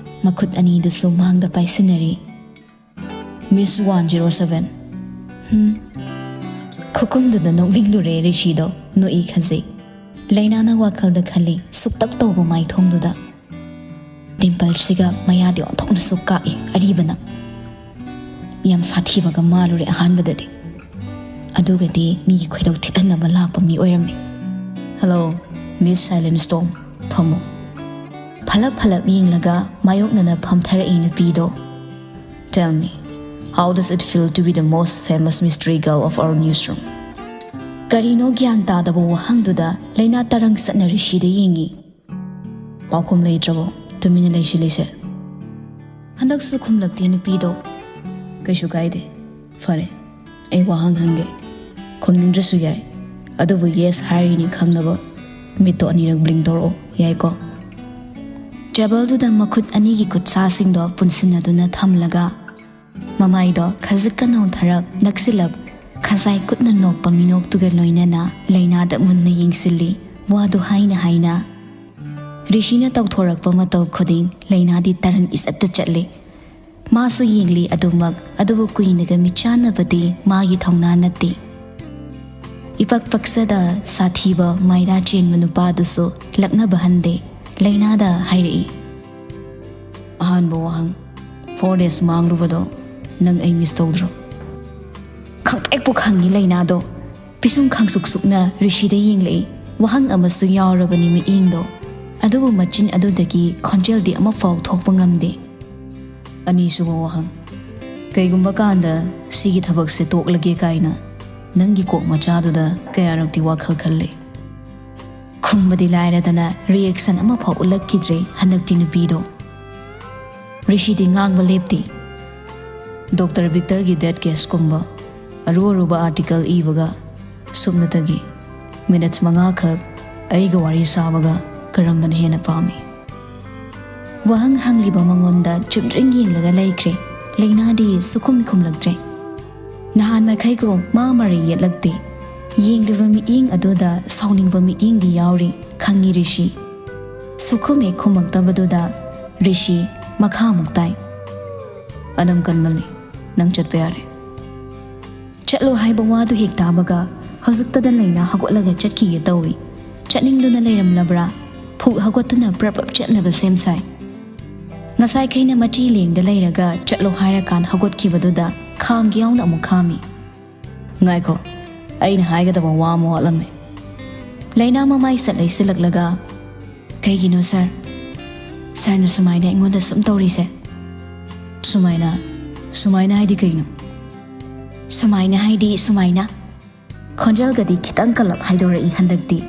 ꯃꯈꯨꯠ ꯑꯅꯤꯗꯨꯁꯨ ꯃꯥꯡꯗ ꯄꯥꯏꯁꯤꯟꯅꯔꯤ꯫ "ꯃꯤꯁ ꯋꯥꯟ ꯖꯤꯔꯣ ꯁꯚꯦꯟ꯫" ꯍꯨꯝ꯫ ꯈꯨꯈꯨꯝꯗꯨꯗ ꯅꯣꯛꯅꯤꯡꯂꯨꯔꯦ ꯔꯤꯁꯤꯗꯣ, ꯅꯣꯛꯏ ꯈꯟꯖꯩ꯫ ꯂꯩꯅꯥꯅ ꯋꯥꯈꯜꯗ ꯈꯜꯂꯤ, ꯁꯨꯛꯇꯛ ꯇꯧꯕ ꯃꯥꯏꯊꯣꯡꯗꯨꯗ꯫ ꯗꯤꯝꯄꯜꯁꯤꯒ ꯃꯌꯥꯗꯤ ꯑꯣꯟꯊꯣꯛꯅꯁꯨ ꯀꯥꯛꯏ ꯑꯔꯤꯕꯅ꯫ ꯌꯥꯝ ꯁꯥꯊꯤꯕꯒ ꯃꯥꯜꯂꯨꯔꯦ ꯑꯍꯥꯟꯕꯗꯗꯤ꯫ ꯑꯗꯨꯒꯗꯤ ꯃꯤꯒꯤ ꯈꯣꯏꯗꯧ ꯊꯤꯠꯍꯟꯅꯕ ꯂꯥꯛꯄ ꯃꯤ ꯑꯣꯏꯔꯝꯃꯤ꯫ "ꯍꯜꯂꯣ, ꯃꯤꯁ ꯁꯥꯏꯂꯦꯟ ꯁ꯭ꯇꯣꯝ, ꯐꯝꯃꯣ꯫" ꯐꯂꯞ ꯐꯂꯞ ꯌꯦꯡꯂꯒ ꯃꯥꯌꯣꯛꯅꯅ ꯐꯝꯊꯔꯛꯏ ꯅꯨꯄꯤꯗꯣ꯫ "Tell me, how does it feel to be the most famous mystery girl of our newsroom?" ꯀꯔꯤꯅꯣ ꯒ꯭ꯌꯥꯟ ꯇꯥꯗꯕ ꯋꯥꯍꯪꯗꯨꯗ ꯂꯩꯅꯥ ꯇꯔꯪ ꯆꯠꯅ ꯔꯤꯁꯤꯗ ꯌꯦꯡꯉꯤ꯫ "ꯄꯥꯎꯈꯨꯝ ꯂꯩꯇ꯭ꯔꯕꯣ? ꯇꯨꯃꯤꯟꯅ ꯂꯩꯁꯤꯜꯂꯤꯁꯦ?" ꯍꯟꯗꯛꯁꯨ ꯈꯨꯝꯂꯛꯇꯦ ꯅꯨꯄꯤꯗꯣ꯫ "ꯀꯩꯁꯨ ꯀꯥꯏꯗꯦ꯫ ꯐꯔꯦ, ꯑꯩ ꯋꯥꯍꯪ ꯍꯪꯒꯦ꯫ ꯈꯨꯝꯅꯤꯡꯗ꯭ꯔꯁꯨ ꯌꯥꯏ, ꯑꯗꯨꯕꯨ ꯌꯦꯁ ꯍꯥꯏꯔꯤꯅꯤ ꯈꯪꯅꯕ ꯃꯤꯠꯇꯣ ꯑꯅꯤꯔꯛ ꯕ꯭ꯂꯤꯡ ꯇꯧꯔꯛꯑꯣ, ꯌꯥꯏꯀꯣ?" ꯇꯦꯕꯜꯗꯨꯗ ꯃꯈꯨꯠ ꯑꯅꯤꯒꯤ ꯈꯨꯠꯁꯥꯁꯤꯡꯗꯣ ꯄꯨꯟꯁꯤꯟꯅꯗꯨꯅ ꯊꯝꯂꯒ ꯃꯃꯥꯏꯗꯣ ꯈꯖꯤꯛꯀ ꯅꯧꯊꯔꯞ ꯅꯛꯁꯤꯜꯂꯞ ꯈꯖꯥꯏ ꯀꯨꯠꯅ ꯅꯣꯛꯄ ꯃꯤꯅꯣꯛꯇꯨꯒ ꯂꯣꯏꯅꯅ ꯂꯩꯅꯥꯗ ꯃꯨꯟꯅ ꯌꯦꯡꯁꯤꯜꯂꯤ꯫ ꯋꯥꯗꯨ ꯍꯥꯏꯅ ꯍꯥꯏꯅ ꯔꯤꯁꯤꯅ ꯇꯧꯊꯣꯔꯛꯄ ꯃꯇꯧ ꯈꯨꯗꯤꯡ ꯂꯩꯅꯥꯗꯤ ꯇꯔꯪ ꯏꯆꯠꯇ ꯆꯠꯂꯤ꯫ ꯃꯥꯁꯨ ꯌꯦꯡꯂꯤ ꯑꯗꯨꯃꯛ, ꯑꯗꯨꯕꯨ ꯀꯨꯏꯅꯒ ꯃꯤꯠꯆꯥꯟꯅꯕꯗꯤ ꯃꯥꯒꯤ ꯊꯧꯅꯥ ꯅꯠꯇꯦ꯫ ꯏꯄꯛ ꯄꯛꯆꯗ ꯁꯥꯊꯤꯕ ꯃꯥꯏꯔꯥ ꯆꯦꯟꯕ ꯅꯨꯄꯥꯗꯨꯁꯨ ꯂꯛꯅꯕ ꯍꯟꯗꯦ꯫ ꯂꯩꯅꯥꯗ ꯍꯥꯏꯔꯛꯏ, "ꯑꯍꯥꯟꯕ ꯋꯥꯍꯪ, four days ꯃꯥꯡꯂꯨꯕꯗꯣ ꯅꯪ ꯑꯩ ꯃꯤꯁ ꯇꯧꯗ꯭ꯔꯣ?" ꯈꯪꯄ꯭ꯔꯦꯛꯄꯨ ꯈꯪꯉꯤ ꯂꯩꯅꯥꯗꯣ꯫ ꯄꯤꯁꯨꯝ ꯈꯪꯁꯨꯛ ꯁꯨꯛꯅ ꯔꯤꯁꯤꯗ ꯌꯦꯡꯂꯛꯏ꯫ ꯋꯥꯍꯪ ꯑꯃꯁꯨ ꯌꯥꯎꯔꯕꯅꯤ ꯃꯤꯠꯌꯦꯡꯗꯣ꯫ ꯑꯗꯨꯕꯨ ꯃꯆꯤꯟ ꯑꯗꯨꯗꯒꯤ ꯈꯣꯟꯖꯦꯜꯗꯤ ꯑꯃꯐꯥꯎ ꯊꯣꯛꯄ ꯉꯝꯗꯦ꯫ "ꯑꯅꯤꯁꯨꯕ ꯋꯥꯍꯪ, ꯀꯩꯒꯨꯝꯕ ꯀꯥꯟꯗ ꯁꯤꯒꯤ ꯊꯕꯛꯁꯦ ꯇꯣꯛꯂꯒꯦ ꯀꯥꯏꯅ ꯅꯪꯒꯤ ꯀꯣꯛ ꯃꯆꯥꯗꯨꯗ ꯀꯌꯥꯔꯛꯇꯤ ꯋꯥꯈꯜ ꯈꯜꯂꯦ?" ꯈꯨꯝꯕꯗꯤ ꯂꯥꯏꯔꯗꯅ reaction ꯑꯃꯐꯥꯎ ꯎꯠꯂꯛꯈꯤꯗ꯭ꯔꯦ ꯍꯟꯗꯛꯇꯤ ꯅꯨꯄꯤꯗꯣ꯫ ꯔꯤꯁꯤꯗꯤ ꯉꯥꯡꯕ ꯂꯦꯞꯇꯦ꯫ ꯗꯣꯛꯇꯔ ꯚꯤꯛꯇꯔꯒꯤ death caseꯀꯨꯝꯕ ꯑꯔꯨ ꯑꯔꯨꯕ article ꯏꯕꯒ ꯁꯨꯞꯅꯇꯒꯤ minutes ꯃꯉꯥꯈꯛ ꯑꯩꯒ ꯋꯥꯔꯤ ꯁꯥꯕꯒ ꯀꯔꯝꯕꯅ ꯍꯦꯟꯅ ꯄꯥꯝꯃꯤ? ꯋꯥꯍꯪ ꯍꯪꯂꯤꯕ ꯃꯉꯣꯟꯗ ꯆꯨꯝꯗ꯭ꯔꯤꯡ ꯌꯦꯡꯂꯒ ꯂꯩꯈ꯭ꯔꯦ꯫ ꯂꯩꯅꯥꯗꯤ ꯁꯨꯈꯨꯝ ꯈꯨꯝꯂꯛꯇ꯭ꯔꯦ꯫ ꯅꯍꯥꯟ ꯃꯈꯩꯒꯨꯝ ꯃꯥ ꯃꯔꯩ ꯌꯦꯠꯂꯛꯇꯦ꯫ ꯌꯦꯡꯂꯤꯕ ꯃꯤꯠꯌꯦꯡ ꯑꯗꯨꯗ ꯁꯥꯎꯅꯤꯡꯕ ꯃꯤꯠꯌꯦꯡꯗꯤ ꯌꯥꯎꯔꯤ, ꯈꯪꯉꯤ ꯔꯤꯁꯤ꯫ ꯁꯨꯈꯨꯝ ꯍꯦꯛ ꯈꯨꯝꯃꯛꯇꯕꯗꯨꯗ ꯔꯤꯁꯤ ꯃꯈꯥ ꯑꯃꯨꯛ ꯇꯥꯏ꯫ "ꯑꯅꯝ ꯀꯟꯃꯜꯂꯤ, ꯅꯪ ꯆꯠꯄ ꯌꯥꯔꯦ꯫" ꯆꯠꯂꯣ ꯍꯥꯏꯕ ꯋꯥꯗꯨ ꯍꯦꯛ ꯇꯥꯕꯒ ꯍꯧꯖꯤꯛꯇꯗ ꯂꯩꯅꯥ ꯍꯧꯒꯠꯂꯒ ꯆꯠꯈꯤꯒꯦ ꯇꯧꯏ꯫ ꯆꯠꯅꯤꯡꯗꯨꯅ ꯂꯩꯔꯝꯂꯕ꯭ꯔꯥ? ꯐꯨꯛ ꯍꯧꯒꯠꯇꯨꯅ ꯄ꯭ꯔꯞ ꯄ꯭ꯔꯞ ꯆꯠꯅꯕ ꯁꯦꯝ ꯁꯥꯏ꯫ ꯉꯁꯥꯏꯈꯩꯅ ꯃꯆꯤ ꯂꯦꯡꯗ ꯂꯩꯔꯒ ꯆꯠꯂꯣ ꯍꯥꯏꯔꯀꯥꯟ ꯍꯧꯒꯠꯈꯤꯕꯗꯨꯗ ꯈꯥꯝꯒꯦ ꯌꯥꯎꯅ ꯑꯃꯨꯛ ꯈꯥꯝꯃꯤ꯫ "ꯉꯥꯏꯈꯣ, ꯑꯩꯅ ꯍꯥꯏꯒꯗꯕ ꯋꯥ ꯑꯃ ꯋꯥꯠꯂꯝꯃꯦ꯫" ꯂꯩꯅꯥ ꯃꯃꯥꯏ ꯁꯠ ꯂꯩꯁꯤꯜꯂꯛꯂꯒ, "ꯀꯩꯒꯤꯅꯣ ꯁꯥꯔ? ꯁꯥꯔꯅ ꯁꯨꯃꯥꯏꯅ ꯑꯩꯉꯣꯟꯗ ꯁꯨꯝ ꯇꯧꯔꯤꯁꯦ?" "ꯁꯨꯃꯥꯏꯅ, ꯁꯨꯃꯥꯏꯅ ꯍꯥꯏꯗꯤ ꯀꯩꯅꯣ?" "ꯁꯨꯃꯥꯏꯅ ꯍꯥꯏꯗꯤ ꯁꯨꯃꯥꯏꯅ꯫" ꯈꯣꯟꯖꯦꯜꯒꯗꯤ ꯈꯤꯇꯪ ꯀꯜꯂꯞ ꯍꯥꯏꯗꯣꯔꯛꯏ ꯍꯟꯗꯛꯇꯤ꯫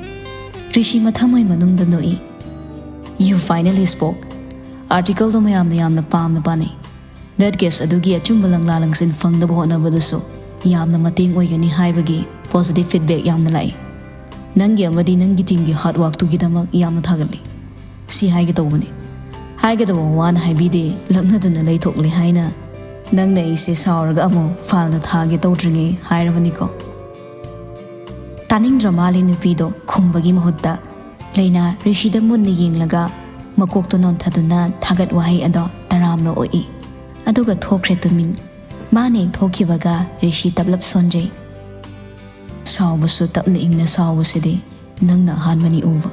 ꯔꯤꯁꯤ ꯃꯊꯃꯣꯏ ꯃꯅꯨꯡꯗ ꯅꯣꯛꯏ꯫ "You finally spoke꯫ Articleꯗꯣ ꯃꯌꯥꯝꯅ ꯌꯥꯝꯅ ꯄꯥꯝꯅ ꯄꯥꯅꯩ꯫ Death case ꯑꯗꯨꯒꯤ ꯑꯆꯨꯝꯕ ꯂꯪꯂꯥ ꯂꯪꯁꯤꯟ ꯐꯪꯅꯕ ꯍꯣꯠꯅꯕꯗꯨꯁꯨ ꯌꯥꯝꯅ ꯃꯇꯦꯡ ꯑꯣꯏꯒꯅꯤ ꯍꯥꯏꯕꯒꯤ positive feedback ꯌꯥꯝꯅ ꯂꯥꯛꯏ꯫ ꯅꯪꯒꯤ ꯑꯃꯗꯤ ꯅꯪꯒꯤ teamꯒꯤ hard workꯇꯨꯒꯤꯗꯃꯛ ꯌꯥꯝꯅ ꯊꯥꯒꯠꯂꯤ꯫ ꯁꯤ ꯍꯥꯏꯒꯦ ꯇꯧꯕꯅꯤ꯫ ꯍꯥꯏꯒꯗꯕ ꯋꯥꯅ ꯍꯥꯏꯕꯤꯗꯦ, ꯂꯛꯅꯗꯨꯅ ꯂꯩꯊꯣꯛꯂꯦ ꯍꯥꯏꯅ ꯅꯪꯅ ꯑꯩꯁꯦ ꯁꯥꯎꯔꯒ ꯑꯃꯨꯛ fileꯗ ꯊꯥꯒꯦ ꯇꯧꯗ꯭ꯔꯤꯉꯩ ꯍꯥꯏꯔꯕꯅꯤꯀꯣ꯫" ꯇꯥꯅꯤꯡꯗ꯭ꯔ ꯃꯥꯜꯂꯦ ꯅꯨꯄꯤꯗꯣ ꯈꯨꯝꯕꯒꯤ ꯃꯍꯨꯠꯇ꯫ ꯂꯩꯅꯥ ꯔꯤꯁꯤꯗ ꯃꯨꯟꯅ ꯌꯦꯡꯂꯒ ꯃꯀꯣꯛꯇꯨ ꯅꯣꯟꯊꯗꯨꯅ ꯊꯥꯒꯠ ꯋꯥꯍꯩ ꯑꯗꯣ ꯇꯔꯥꯝꯅ ꯑꯣꯛꯏ꯫ ꯑꯗꯨꯒ ꯊꯣꯛꯈ꯭ꯔꯦ ꯇꯨꯃꯤꯟ꯫ ꯃꯥꯅ ꯍꯦꯛ ꯊꯣꯛꯈꯤꯕꯒ ꯔꯤꯁꯤ ꯇꯞꯂꯞ ꯁꯣꯟꯖꯩ꯫ ꯁꯥꯎꯕꯁꯨ ꯇꯞꯅ ꯏꯪꯅ ꯁꯥꯎꯕꯁꯤꯗꯤ ꯅꯪꯅ ꯑꯍꯥꯟꯕꯅꯤ ꯎꯕ꯫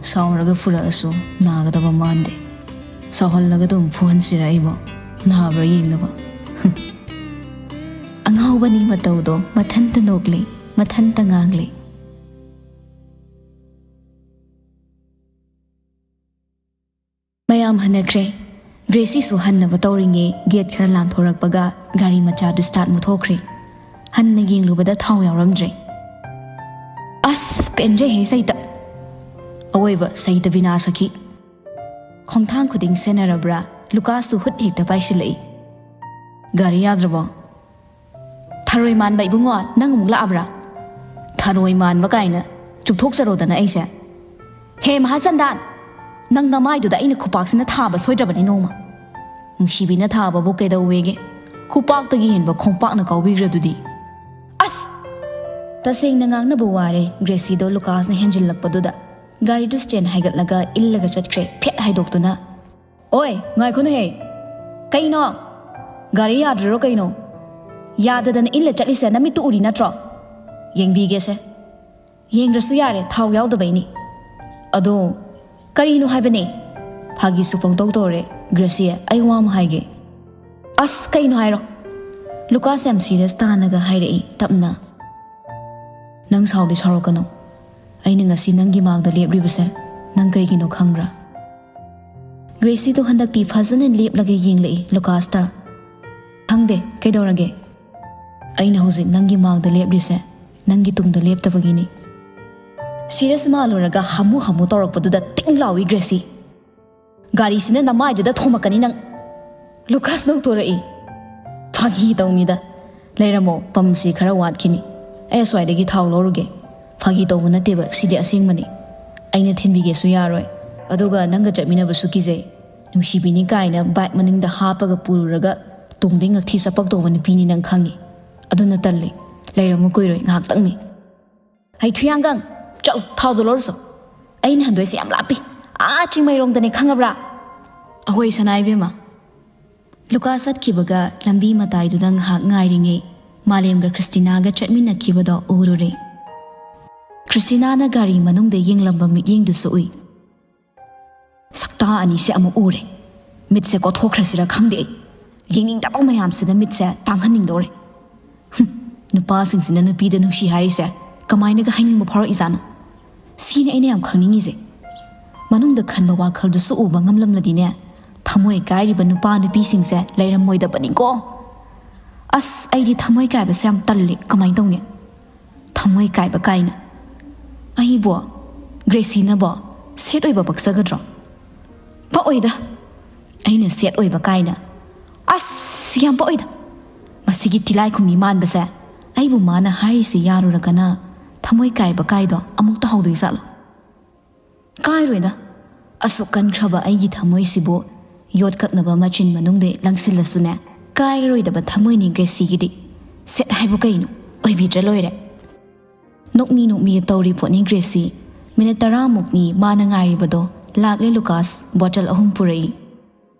ꯁꯥꯎꯔꯒ ꯐꯨꯔꯛꯑꯁꯨ ꯅꯥꯒꯗꯕ ꯃꯥꯟꯗꯦ꯫ ꯁꯥꯎꯍꯜꯂꯒ ꯑꯗꯨꯝ ꯐꯨꯍꯟꯁꯤꯔ ꯑꯩꯕꯣ? ꯅꯥꯕ꯭ꯔꯥ ꯌꯦꯡꯅꯕ꯫ ꯑꯉꯥꯎꯕꯅꯤ ꯃꯇꯧꯗꯣ, ꯃꯊꯟꯇ ꯅꯣꯛꯂꯤ, ꯃꯊꯟꯇ ꯉꯥꯡꯂꯤ꯫ ꯃꯌꯥꯝ ꯍꯟꯅꯈ꯭ꯔꯦ꯫ ꯒ꯭ꯔꯦꯁꯤꯁꯨ ꯍꯟꯅꯕ ꯇꯧꯔꯤꯉꯩ ꯒꯦꯠ ꯈꯔ ꯂꯥꯟꯊꯣꯔꯛꯄꯒ ꯒꯥꯔꯤ ꯃꯆꯥꯗꯨ ꯁ꯭ꯇꯥꯔꯠ ꯃꯨꯊꯣꯛꯈ꯭ꯔꯦ꯫ ꯍꯟꯅ ꯌꯦꯡꯂꯨꯕꯗ ꯊꯥꯎ ꯌꯥꯎꯔꯝꯗ꯭ꯔꯦ꯫ ꯑꯁ, ꯄꯦꯟꯖꯩꯍꯦ ꯁꯩꯇ꯫ ꯑꯋꯣꯏꯕ ꯁꯩꯇ ꯕꯤꯅꯥ ꯁꯈꯤ꯫ ꯈꯣꯡꯊꯥꯡ ꯈꯨꯗꯤꯡ ꯁꯦꯟꯅꯔꯕ꯭ꯔꯥ, ꯂꯨꯀꯥꯁꯇꯨ ꯍꯨꯠ ꯍꯦꯛꯇ ꯄꯥꯏꯁꯤꯜꯂꯛꯏ꯫ ꯒꯥꯔꯤ ꯌꯥꯗ꯭ꯔꯕꯣ? ꯊꯔꯣꯏ ꯃꯥꯟꯕ ꯏꯕꯨꯡꯉꯣ, ꯅꯪ ꯑꯃꯨꯛ ꯂꯥꯛꯑꯕ꯭ꯔꯥ? ꯊꯔꯣꯏ ꯃꯥꯟꯕ ꯀꯥꯏꯅ, ꯆꯨꯞꯊꯣꯛꯆꯔꯣꯗꯅ ꯑꯩꯁꯦ꯫ ꯍꯦ ꯃꯍꯥꯆꯟꯗꯥꯟ, ꯅꯪ ꯅꯃꯥꯏꯗꯨꯗ ꯑꯩꯅ ꯈꯨꯄꯥꯛꯁꯤꯅ ꯊꯥꯕ ꯁꯣꯏꯗ꯭ꯔꯕꯅꯤ ꯅꯣꯡꯃ꯫ ꯅꯨꯡꯁꯤꯕꯤꯅ ꯊꯥꯕꯕꯨ ꯀꯩꯗꯧꯋꯦꯒꯦ? ꯈꯨꯄꯥꯛꯇꯒꯤ ꯍꯦꯟꯕ ꯈꯣꯡꯄꯥꯛꯅ ꯀꯥꯎꯕꯤꯈ꯭ꯔꯗꯨꯗꯤ꯫ ꯑꯁ! ꯇꯁꯦꯡꯅ ꯉꯥꯡꯅꯕ ꯋꯥꯔꯦ ꯒ꯭ꯔꯦꯁꯤꯗꯣ ꯂꯨꯀꯥꯁꯅ ꯍꯦꯟꯖꯤꯜꯂꯛꯄꯗꯨꯗ꯫ ꯒꯥꯔꯤꯗꯨ ꯁ꯭ꯇꯦꯟ ꯍꯥꯏꯒꯠꯂꯒ ꯏꯜꯂꯒ ꯆꯠꯈ꯭ꯔꯦ, ꯐꯦꯠ ꯍꯥꯏꯗꯣꯛꯇꯨꯅ꯫ ꯑꯣꯏ, ꯉꯥꯏꯈꯣꯅꯦꯍꯦ! ꯀꯩꯅꯣ? ꯒꯥꯔꯤ ꯌꯥꯗ꯭ꯔꯤꯔꯣ ꯀꯩꯅꯣ? ꯌꯥꯗꯗꯅ ꯏꯜꯂ ꯆꯠꯂꯤꯁꯦ ꯅꯃꯤꯠꯇꯨ ꯎꯔꯤ ꯅꯠꯇ꯭ꯔꯣ? ꯌꯦꯡꯕꯤꯒꯦꯁꯦ꯫ ꯌꯦꯡꯗ꯭ꯔꯁꯨ ꯌꯥꯔꯦ, ꯊꯥꯎ ꯌꯥꯎꯗꯕꯩꯅꯤ꯫ ꯑꯗꯣ ꯀꯔꯤꯅꯣ ꯍꯥꯏꯕꯅꯦ? ꯐꯥꯒꯤꯁꯨ ꯄꯪꯇꯧ ꯇꯧꯔꯦ꯫ ꯒ꯭ꯔꯦꯁꯤ, ꯑꯩ ꯋꯥ ꯑꯃ ꯍꯥꯏꯒꯦ꯫ ꯑꯁ, ꯀꯩꯅꯣ ꯍꯥꯏꯔꯣ꯫ ꯂꯨꯀꯥꯁ ꯌꯥꯝ ꯁꯤꯔꯤꯌꯁ ꯇꯥꯅꯒ ꯍꯥꯏꯔꯛꯏ ꯇꯞꯅ꯫ ꯅꯪ ꯁꯥꯎꯗꯤ ꯁꯥꯎꯔꯛꯀꯅꯨ꯫ ꯑꯩꯅ ꯉꯁꯤ ꯅꯪꯒꯤ ꯃꯥꯡꯗ ꯂꯦꯞꯂꯤꯕꯁꯦ ꯅꯪ ꯀꯩꯒꯤꯅꯣ ꯈꯪꯕ꯭ꯔꯥ? ꯒ꯭ꯔꯦꯁꯤꯗꯣ ꯍꯟꯗꯛꯇꯤ ꯐꯖꯅ ꯂꯦꯞꯂꯒ ꯌꯦꯡꯂꯛꯏ ꯂꯨꯀꯥꯁꯇ꯫ ꯈꯪꯗꯦ, ꯀꯩꯗꯧꯔꯒꯦ? ꯑꯩꯅ ꯍꯧꯖꯤꯛ ꯅꯪꯒꯤ ꯃꯥꯡꯗ ꯂꯦꯞꯂꯤꯁꯦ ꯅꯪꯒꯤ ꯇꯨꯡꯗ ꯂꯦꯞꯇꯕꯒꯤꯅꯤ꯫ ꯁꯤꯔꯤꯌꯁ ꯃꯥꯜꯂꯨꯔꯒ ꯍꯥꯃꯨ ꯍꯥꯃꯨ ꯇꯧꯔꯛꯄꯗꯨꯗ ꯇꯤꯡ ꯂꯥꯎꯏ ꯒ꯭ꯔꯦꯁꯤ꯫ ꯒꯥꯔꯤꯁꯤꯅ ꯅꯃꯥꯏꯗꯨꯗ ꯊꯣꯝꯃꯛꯀꯅꯤ ꯅꯪ꯫ ꯂꯨꯀꯥꯁ ꯅꯣꯛꯊꯣꯔꯛꯏ꯫ ꯐꯥꯒꯤ ꯇꯧꯅꯤꯗ꯫ ꯂꯩꯔꯝꯃꯣ, ꯄꯝꯁꯤ ꯈꯔ ꯋꯥꯠꯈꯤꯅꯤ꯫ ꯑꯩ ꯑꯁ꯭ꯋꯥꯏꯗꯒꯤ ꯊꯥꯎ ꯂꯧꯔꯨꯒꯦ꯫ ꯐꯥꯒꯤ ꯇꯧꯕ ꯅꯠꯇꯦꯕ, ꯁꯤꯗꯤ ꯑꯁꯦꯡꯕꯅꯤ꯫ ꯑꯩꯅ ꯊꯤꯟꯕꯤꯒꯦꯁꯨ ꯌꯥꯔꯣꯏ꯫ ꯑꯗꯨꯒ ꯅꯪꯒ ꯆꯠꯃꯤꯟꯅꯕꯁꯨ ꯀꯤꯖꯩ꯫ ꯅꯨꯡꯁꯤꯕꯤꯅꯤ ꯀꯥꯏꯅ ꯕꯥꯏꯛ ꯃꯅꯤꯡꯗ ꯍꯥꯞꯄꯒ ꯄꯨꯔꯨꯔꯒ ꯇꯨꯡꯗꯩ ꯉꯛꯊꯤ ꯆꯄꯛ ꯇꯧꯕ ꯅꯨꯄꯤꯅꯤ ꯅꯪ ꯈꯪꯉꯤ꯫ ꯑꯗꯨꯅ ꯇꯜꯂꯤ꯫ ꯂꯩꯔꯝꯃꯨ ꯀꯨꯏꯔꯣꯏ, ꯉꯥꯏꯍꯥꯛꯇꯪꯅꯤ꯫ ꯍꯩ ꯊꯨꯌꯥꯡꯒꯪ, ꯆꯠꯂꯨ, ꯊꯥꯎꯗꯣ ꯂꯧꯔꯨꯆꯣ꯫ ꯑꯩꯅ ꯍꯟꯗꯣꯏꯁꯦ ꯌꯥꯝ ꯂꯥꯞꯄꯤ꯫ ꯑꯥ ꯆꯤꯡꯃꯩꯔꯣꯡꯗꯅꯦ, ꯈꯪꯉꯕ꯭ꯔꯥ? ꯑꯍꯣꯏ ꯁꯅꯥ ꯏꯕꯦꯝꯃ꯫ ꯂꯨꯀꯥ ꯆꯠꯈꯤꯕꯒ ꯂꯝꯕꯤ ꯃꯇꯥꯏꯗꯨꯗ ꯉꯥꯏꯍꯥꯛ ꯉꯥꯏꯔꯤꯉꯩ ꯃꯥꯂꯦꯝꯒ ꯈ꯭ꯔꯤꯁꯇꯤꯅꯥꯒ ꯆꯠꯃꯤꯟꯅꯈꯤꯕꯗꯣ ꯎꯔꯨꯔꯦ꯫ ꯈ꯭ꯔꯤꯁꯇꯤꯅꯥꯅ ꯒꯥꯔꯤ ꯃꯅꯨꯡꯗ ꯌꯦꯡꯂꯝꯕ ꯃꯤꯠꯌꯦꯡꯗꯨꯁꯨ ꯎꯏ꯫ ꯁꯛꯇꯥ ꯑꯅꯤꯁꯦ ꯑꯃꯨꯛ ꯎꯔꯦ꯫ ꯃꯤꯠꯁꯦ ꯀꯣꯊꯣꯛꯈ꯭ꯔꯁꯤꯔ ꯈꯪꯗꯦ ꯑꯩ꯫ ꯌꯦꯡꯅꯤꯡꯗꯕ ꯃꯌꯥꯝꯁꯤꯗ ꯃꯤꯠꯁꯦ ꯇꯥꯡꯍꯟꯅꯤꯡꯗꯧꯔꯦ꯫ ꯍꯨꯝ, ꯅꯨꯄꯥꯁꯤꯡꯁꯤꯅ ꯅꯨꯄꯤꯗ ꯅꯨꯡꯁꯤ ꯍꯥꯏꯔꯤꯁꯦ ꯀꯃꯥꯏꯅꯒ ꯍꯥꯏꯅꯤꯡꯕ ꯐꯥꯎꯔꯛꯏꯖꯥꯠꯅꯣ? ꯁꯤꯅꯦ ꯑꯩꯅ ꯌꯥꯝ ꯈꯪꯅꯤꯡꯉꯤꯁꯦ꯫ ꯃꯅꯨꯡꯗ ꯈꯟꯕ ꯋꯥꯈꯜꯗꯨꯁꯨ ꯎꯕ ꯉꯝꯂꯝꯂꯗꯤꯅꯦ, ꯊꯃꯣꯏ ꯀꯥꯏꯔꯤꯕ ꯅꯨꯄꯥ ꯅꯨꯄꯤꯁꯤꯡꯁꯦ ꯂꯩꯔꯝꯃꯣꯏꯗꯕꯅꯤꯀꯣ꯫ ꯑꯁ, ꯑꯩꯗꯤ ꯊꯃꯣꯏ ꯀꯥꯏꯕꯁꯦ ꯌꯥꯝ ꯇꯜꯂꯤ꯫ ꯀꯃꯥꯏꯅ ꯇꯧꯅꯤ? ꯊꯃꯣꯏ ꯀꯥꯏꯕ ꯀꯥꯏꯅ꯫ ꯑꯩꯕꯣ, ꯒ꯭ꯔꯦꯁꯤꯅꯕꯣ ꯁꯦꯠ ꯑꯣꯏꯕ ꯄꯛꯆꯒꯗ꯭ꯔꯣ? ꯄꯛꯑꯣꯏꯗ꯫ ꯑꯩꯅ ꯁꯦꯠ ꯑꯣꯏꯕ ꯀꯥꯏꯅ꯫ ꯑꯁ, ꯌꯥꯝ ꯄꯛꯑꯣꯏꯗ꯫ ꯃꯁꯤꯒꯤ ꯇꯤꯂꯥꯏꯈꯨꯝꯕꯤ ꯃꯥꯟꯕꯁꯦ꯫ ꯑꯩꯕꯨ ꯃꯥꯅ ꯍꯥꯏꯔꯤꯁꯤ ꯌꯥꯔꯨꯔꯒꯅ ꯊꯃꯣꯏ ꯀꯥꯏꯕ ꯀꯥꯏꯗꯣ ꯑꯃꯨꯛ ꯇꯧꯍꯧꯗꯣꯏ ꯖꯥꯠꯂꯣ? ꯀꯥꯏꯔꯣꯏꯗ꯫ ꯑꯁꯨꯛ ꯀꯟꯈ꯭ꯔꯕ ꯑꯩꯒꯤ ꯊꯃꯣꯏꯁꯤꯕꯨ ꯌꯣꯠ ꯀꯛꯅꯕ ꯃꯆꯤꯟ ꯃꯅꯨꯡꯗ ꯂꯪꯁꯤꯜꯂꯁꯨꯅꯦ, ꯀꯥꯏꯔꯔꯣꯏꯗꯕ ꯊꯃꯣꯏꯅꯤ ꯒ꯭ꯔꯦꯁꯤꯒꯤꯗꯤ꯫ ꯁꯦꯠ ꯍꯥꯏꯕꯨ ꯀꯩꯅꯣ? ꯑꯣꯏꯕꯤꯗ꯭ꯔ ꯂꯣꯏꯔꯦ꯫ ꯅꯣꯛꯃꯤ ꯅꯣꯛꯃꯤ ꯇꯧꯔꯤ ꯄꯣꯠꯅꯤ ꯒ꯭ꯔꯦꯁꯤ꯫ ꯃꯤꯅꯤꯠ ꯇꯔꯥꯃꯨꯛꯅꯤ ꯃꯥꯅ ꯉꯥꯏꯔꯤꯕꯗꯣ꯫ ꯂꯥꯛꯂꯦ ꯂꯨꯀꯥꯁ, ꯕꯣꯇꯜ ꯑꯍꯨꯝ ꯄꯨꯔꯛꯏ꯫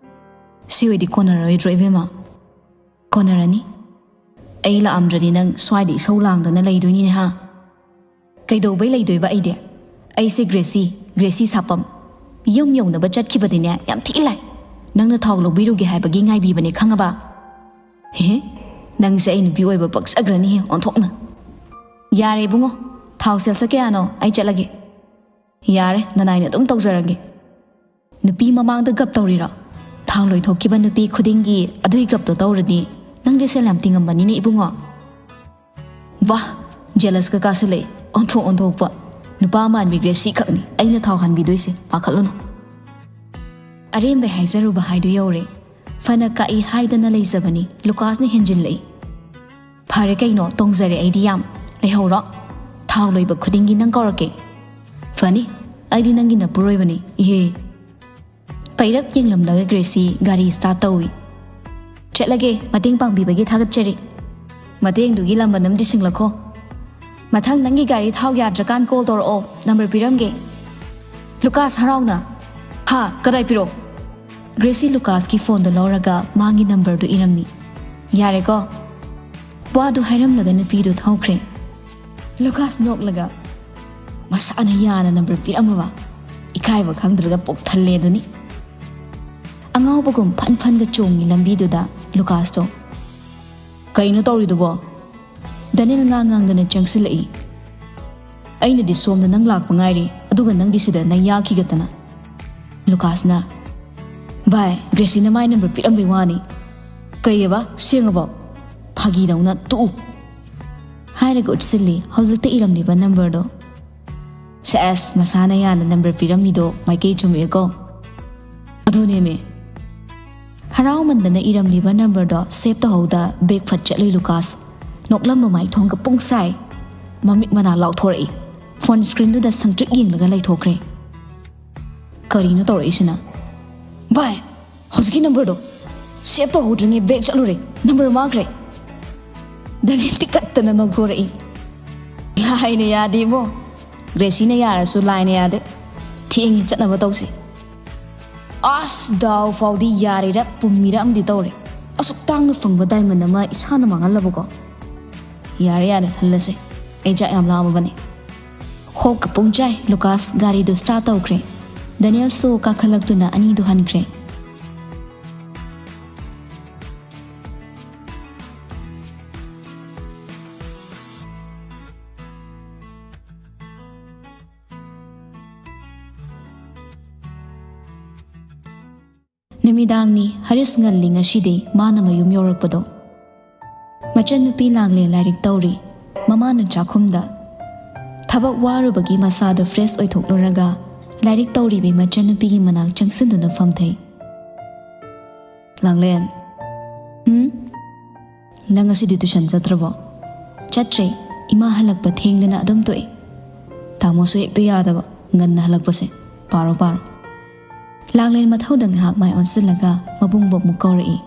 ꯁꯤ ꯑꯣꯏꯗꯤ ꯀꯣꯟꯅꯔꯣꯏꯗ꯭ꯔꯣ ꯏꯕꯦꯝꯃ? ꯀꯣꯟꯅꯔꯅꯤ꯫ ꯑꯩ ꯂꯥꯛꯑꯝꯗ꯭ꯔꯗꯤ ꯅꯪ ꯁ꯭ꯋꯥꯏꯗ ꯏꯁꯧ ꯂꯥꯡꯗꯅ ꯂꯩꯗꯣꯏꯅꯤꯅꯦ ꯍꯥ? ꯀꯩꯗꯧꯕꯩ ꯂꯩꯗꯣꯏꯕ ꯑꯩꯗꯤ? ꯑꯩꯁꯦ ꯒ꯭ꯔꯦꯁꯤ, ꯒ꯭ꯔꯦꯁꯤ ꯁꯥꯄꯝ꯫ ꯌꯨꯝ ꯌꯧꯅꯕ ꯆꯠꯈꯤꯕꯗꯤꯅꯦ ꯌꯥꯝ ꯊꯤ ꯂꯥꯏ꯫ ꯅꯪꯅ ꯊꯥꯎ ꯂꯧꯕꯤꯔꯨꯒꯦ ꯍꯥꯏꯕꯒꯤ ꯉꯥꯏꯕꯤꯕꯅꯦ, ꯈꯪꯉꯕ? ꯍꯦꯍꯦ, ꯅꯪꯁꯦ ꯑꯩ ꯅꯨꯄꯤ ꯑꯣꯏꯕ ꯄꯛꯆꯈ꯭ꯔꯅꯤꯍꯦ ꯑꯣꯟꯊꯣꯛꯅ꯫ ꯌꯥꯔꯦ ꯏꯕꯨꯡꯉꯣ, ꯊꯥꯎ ꯁꯦꯜꯁꯦ ꯀꯌꯥꯅꯣ? ꯑꯩ ꯆꯠꯂꯒꯦ꯫ ꯌꯥꯔꯦ, ꯅꯅꯥꯏꯅ ꯑꯗꯨꯝ ꯇꯧꯖꯔꯒꯦ꯫ ꯅꯨꯄꯤ ꯃꯃꯥꯡꯗ ꯒꯞ ꯇꯧꯔꯤꯔꯣ? ꯊꯥꯎ ꯂꯣꯏꯊꯣꯛꯈꯤꯕ ꯅꯨꯄꯤ ꯈꯨꯗꯤꯡꯒꯤ ꯑꯗꯨꯏ ꯒꯞꯇꯣ ꯇꯧꯔꯗꯤ ꯅꯪꯗꯤ ꯁꯦꯜ ꯌꯥꯝ ꯇꯤꯡꯉꯝꯕꯅꯤꯅꯦ ꯏꯕꯨꯡꯉꯣ꯫ ꯋꯥ, ꯖꯦꯂꯁꯀ ꯀꯥꯁꯤꯜꯂꯛꯏ꯫ ꯑꯣꯟꯊꯣꯛ ꯑꯣꯟꯊꯣꯛꯄ꯫ ꯅꯨꯄꯥ ꯃꯥꯟꯕꯤ ꯒ꯭ꯔꯦꯁꯤ ꯈꯛꯅꯤ ꯑꯩꯅ ꯊꯥꯎ ꯍꯥꯟꯕꯤꯗꯣꯏꯁꯦ, ꯄꯥꯈꯠꯂꯨꯅꯨ꯫ ꯑꯔꯦꯝꯕꯩ ꯍꯥꯏꯖꯔꯨꯕ ꯍꯥꯏꯗꯨ ꯌꯧꯔꯦ꯫ ꯐꯅ ꯀꯛꯏ ꯍꯥꯏꯗꯅ ꯂꯩꯖꯕꯅꯤ, ꯂꯨꯀꯥꯁꯅ ꯍꯦꯟꯖꯤꯜꯂꯛꯏ꯫ ꯐꯔꯦ ꯀꯩꯅꯣ, ꯇꯣꯡꯖꯔꯦ ꯑꯩꯗꯤ ꯌꯥꯝ꯫ ꯂꯩꯍꯧꯔꯣ꯫ ꯊꯥꯎ ꯂꯣꯏꯕ ꯈꯨꯗꯤꯡꯒꯤ ꯅꯪ ꯀꯧꯔꯛꯀꯦ꯫ ꯐꯅꯤ, ꯑꯩꯗꯤ ꯅꯪꯒꯤ ꯅꯄꯨꯔꯣꯏꯕꯅꯤ, ꯏꯍꯦ꯫ ꯄꯩꯔꯞ ꯌꯦꯡꯂꯝꯂꯒ ꯒ꯭ꯔꯦꯁꯤ ꯒꯥꯔꯤ ꯁ꯭ꯇꯥꯔꯠ ꯇꯧꯏ꯫ ꯆꯠꯂꯒꯦ, ꯃꯇꯦꯡ ꯄꯥꯡꯕꯤꯕꯒꯤ ꯊꯥꯒꯠꯆꯔꯤ꯫ ꯃꯇꯦꯡꯗꯨꯒꯤ ꯂꯝꯕꯟ ꯑꯃꯗꯤ ꯁꯤꯡꯂꯛꯈꯣ꯫ ꯃꯊꯪ ꯅꯪꯒꯤ ꯒꯥꯔꯤ ꯊꯥꯎ ꯌꯥꯗ꯭ꯔꯀꯥꯟ ꯀꯣꯜ ꯇꯧꯔꯛꯑꯣ, ꯅꯝꯕꯔ ꯄꯤꯔꯝꯒꯦ꯫ ꯂꯨꯀꯥꯁ ꯍꯔꯥꯎꯅ, "ꯍꯥ, ꯀꯗꯥꯏ ꯄꯤꯔꯣ?" ꯒ꯭ꯔꯦꯁꯤ ꯂꯨꯀꯥꯁꯀꯤ ꯐꯣꯟꯗꯣ ꯂꯧꯔꯒ ꯃꯥꯒꯤ ꯅꯝꯕꯔꯗꯨ ꯏꯔꯝꯃꯤ꯫ "ꯌꯥꯔꯦꯀꯣ?" ꯋꯥꯗꯨ ꯍꯥꯏꯔꯝꯂꯒ ꯅꯨꯄꯤꯗꯨ ꯊꯧꯈ꯭ꯔꯦ꯫ ꯂꯨꯀꯥꯁ ꯅꯣꯛꯂꯒ, "ꯃꯁꯥꯅ ꯌꯥꯅ ꯅꯝꯕꯔ ꯄꯤꯔꯝꯃꯕ? ꯏꯀꯥꯏꯕ ꯈꯪꯗ꯭ꯔꯒ ꯄꯨꯛ ꯊꯜꯂꯦ ꯑꯗꯨꯅꯤ꯫" ꯑꯉꯥꯎꯕꯒꯨꯝ ꯐꯟ ꯐꯟꯒ ꯆꯣꯡꯉꯤ ꯂꯝꯕꯤꯗꯨꯗ ꯂꯨꯀꯥꯁꯇꯣ꯫ "ꯀꯩꯅꯣ ꯇꯧꯔꯤꯗꯨꯕꯣ?" ꯗꯅꯤꯜ ꯉꯥꯡ ꯉꯥꯡꯗꯅ ꯆꯪꯁꯤꯜꯂꯛꯏ꯫ "ꯑꯩꯅꯗꯤ ꯁꯣꯝꯗ ꯅꯪ ꯂꯥꯛꯄ ꯉꯥꯏꯔꯤ, ꯑꯗꯨꯒ ꯅꯪꯗꯤ ꯁꯤꯗ ꯅꯪ ꯌꯥꯈꯤꯒꯗꯅ꯫" ꯂꯨꯀꯥꯁꯅ, "ꯚꯥꯏ, ꯒ꯭ꯔꯦꯁꯤꯅ ꯃꯥꯏ ꯅꯝꯕꯔ ꯄꯤꯔꯝꯕꯩ ꯋꯥꯅꯤ꯫" "ꯀꯩꯑꯕ? ꯁꯦꯡꯉꯕꯣ?" "ꯐꯥꯒꯤꯗꯧꯅ ꯇꯣꯛꯎ꯫" ꯍꯥꯏꯔꯒ ꯎꯠꯁꯤꯜꯂꯤ ꯍꯧꯖꯤꯛꯇ ꯏꯔꯝꯂꯤꯕ ꯅꯝꯕꯔꯗꯣ꯫ "ꯁꯦꯁ, ꯃꯁꯥꯅ ꯌꯥꯅ ꯅꯝꯕꯔ ꯄꯤꯔꯝꯃꯤꯗꯣ ꯃꯥꯏꯀꯩ ꯆꯨꯝꯃꯛꯑꯦꯀꯣ꯫" "ꯑꯗꯨꯅꯦꯃꯤ꯫" ꯍꯔꯥꯎꯃꯟꯗꯅ ꯏꯔꯝꯂꯤꯕ ꯅꯝꯕꯔꯗꯣ ꯁꯦꯞ ꯇꯧꯍꯧꯗ ꯕꯦꯛ ꯐꯠ ꯆꯠꯂꯨꯏ ꯂꯨꯀꯥꯁ꯫ ꯅꯣꯛꯂꯝꯕ ꯃꯥꯏꯊꯣꯡꯒ ꯄꯨꯡꯁꯥꯏ꯫ ꯃꯃꯤꯠ ꯃꯅꯥ ꯂꯥꯎꯊꯣꯔꯛꯏ꯫ ꯐꯣꯟ ꯁ꯭ꯀ꯭ꯔꯤꯟꯗꯨꯗ ꯁꯪꯇ꯭ꯔꯤꯛ ꯌꯦꯡꯂꯒ ꯂꯩꯊꯣꯛꯈ꯭ꯔꯦ꯫ ꯀꯔꯤꯅꯣ ꯇꯧꯔꯛꯏꯁꯤꯅ? "ꯚꯥꯏ, ꯍꯧꯖꯤꯛꯀꯤ ꯅꯝꯕꯔꯗꯣ ꯁꯦꯞ ꯇꯧꯍꯧꯗ꯭ꯔꯤꯉꯩ ꯕꯦꯛ ꯆꯠꯂꯨꯔꯦ, ꯅꯝꯕꯔ ꯃꯥꯡꯈ꯭ꯔꯦ꯫" ꯗꯅꯤꯜ ꯇꯤꯀꯠꯇꯅ ꯅꯣꯛꯊꯣꯔꯛꯏ꯫ "ꯂꯥꯏꯅ ꯌꯥꯗꯦꯕꯣ꯫ ꯒ꯭ꯔꯦꯁꯤꯅ ꯌꯥꯔꯁꯨ ꯂꯥꯏꯅ ꯌꯥꯗꯦ꯫ ꯊꯦꯡꯉꯦ, ꯆꯠꯅꯕ ꯇꯧꯁꯤ꯫" ꯑꯁ, ꯗꯥꯎ ꯐꯥꯎꯗꯤ ꯌꯥꯔꯤꯔ ꯄꯨꯝꯃꯤꯔ ꯑꯃꯗꯤ ꯇꯧꯔꯦ꯫ ꯑꯁꯨꯛ ꯇꯥꯡꯅ ꯐꯪꯕ ꯗꯥꯏꯃꯟ ꯑꯃ ꯏꯁꯥꯅ ꯃꯥꯡꯍꯜꯂꯕꯀꯣ꯫ ꯌꯥꯔꯦ, ꯌꯥꯔꯦ, ꯍꯜꯂꯁꯦ꯫ ꯑꯩ ꯆꯥꯛ ꯌꯥꯝ ꯂꯥꯝꯃꯕꯅꯦ꯫ ꯍꯣꯞꯀ ꯄꯨꯡꯆꯥꯏ ꯂꯨꯀꯥꯁ ꯒꯥꯔꯤꯗꯨ ꯁ꯭ꯇꯥꯔꯠ ꯇꯧꯈ꯭ꯔꯦ꯫ ꯗꯦꯅꯤꯌꯦꯜꯁꯨ ꯀꯥꯈꯠꯂꯛꯇꯨꯅ ꯑꯅꯤꯗꯨ ꯍꯟꯈ꯭ꯔꯦ꯫ ꯅꯨꯃꯤꯗꯥꯡꯅꯤ, ꯍꯔꯤꯁ ꯉꯜꯂꯤ ꯉꯁꯤꯗꯤ ꯃꯥꯅ ꯃꯌꯨꯝ ꯌꯧꯔꯛꯄꯗꯣ꯫ ꯃꯆꯟꯅꯨꯄꯤ ꯂꯥꯡꯂꯦꯟ ꯂꯥꯏꯔꯤꯛ ꯇꯧꯔꯤ, ꯃꯃꯥꯅ ꯆꯥꯛꯈꯨꯝꯗ꯫ ꯊꯕꯛ ꯋꯥꯔꯨꯕꯒꯤ ꯃꯁꯥꯗꯣ ꯐ꯭ꯔꯦꯁ ꯑꯣꯏꯊꯣꯛꯂꯨꯔꯒ ꯂꯥꯏꯔꯤꯛ ꯇꯧꯔꯤꯕꯤ ꯃꯆꯟꯅꯨꯄꯤꯒꯤ ꯃꯅꯥꯛ ꯆꯪꯁꯤꯟꯗꯨꯅ ꯐꯝꯊꯩ꯫ "ꯂꯥꯡꯂꯦꯟ꯫" "ꯍꯨꯝ?" "ꯅꯪ ꯉꯁꯤꯗꯤ ꯇꯨꯏꯁꯟ ꯆꯠꯇ꯭ꯔꯕꯣ?" "ꯆꯠꯇ꯭ꯔꯦ꯫ ꯏꯃꯥ ꯍꯜꯂꯛꯄ ꯊꯦꯡꯗꯅ ꯑꯗꯨꯝ ꯇꯣꯛꯑꯦ꯫ ꯇꯥꯃꯣꯁꯨ ꯍꯦꯛꯇ ꯌꯥꯗꯕ, ꯉꯟꯅ ꯍꯜꯂꯛꯄꯁꯦ꯫ ꯄꯥꯔꯣ, ꯄꯥꯔꯣ꯫" ꯂꯥꯡꯂꯦꯟ ꯃꯊꯧꯗ ꯉꯥꯏꯍꯥꯛ ꯃꯥꯏ ꯑꯣꯟꯁꯤꯜꯂꯒ ꯃꯕꯨꯡꯕꯨ ꯑꯃꯨꯛ ꯀꯧꯔꯛꯏ꯫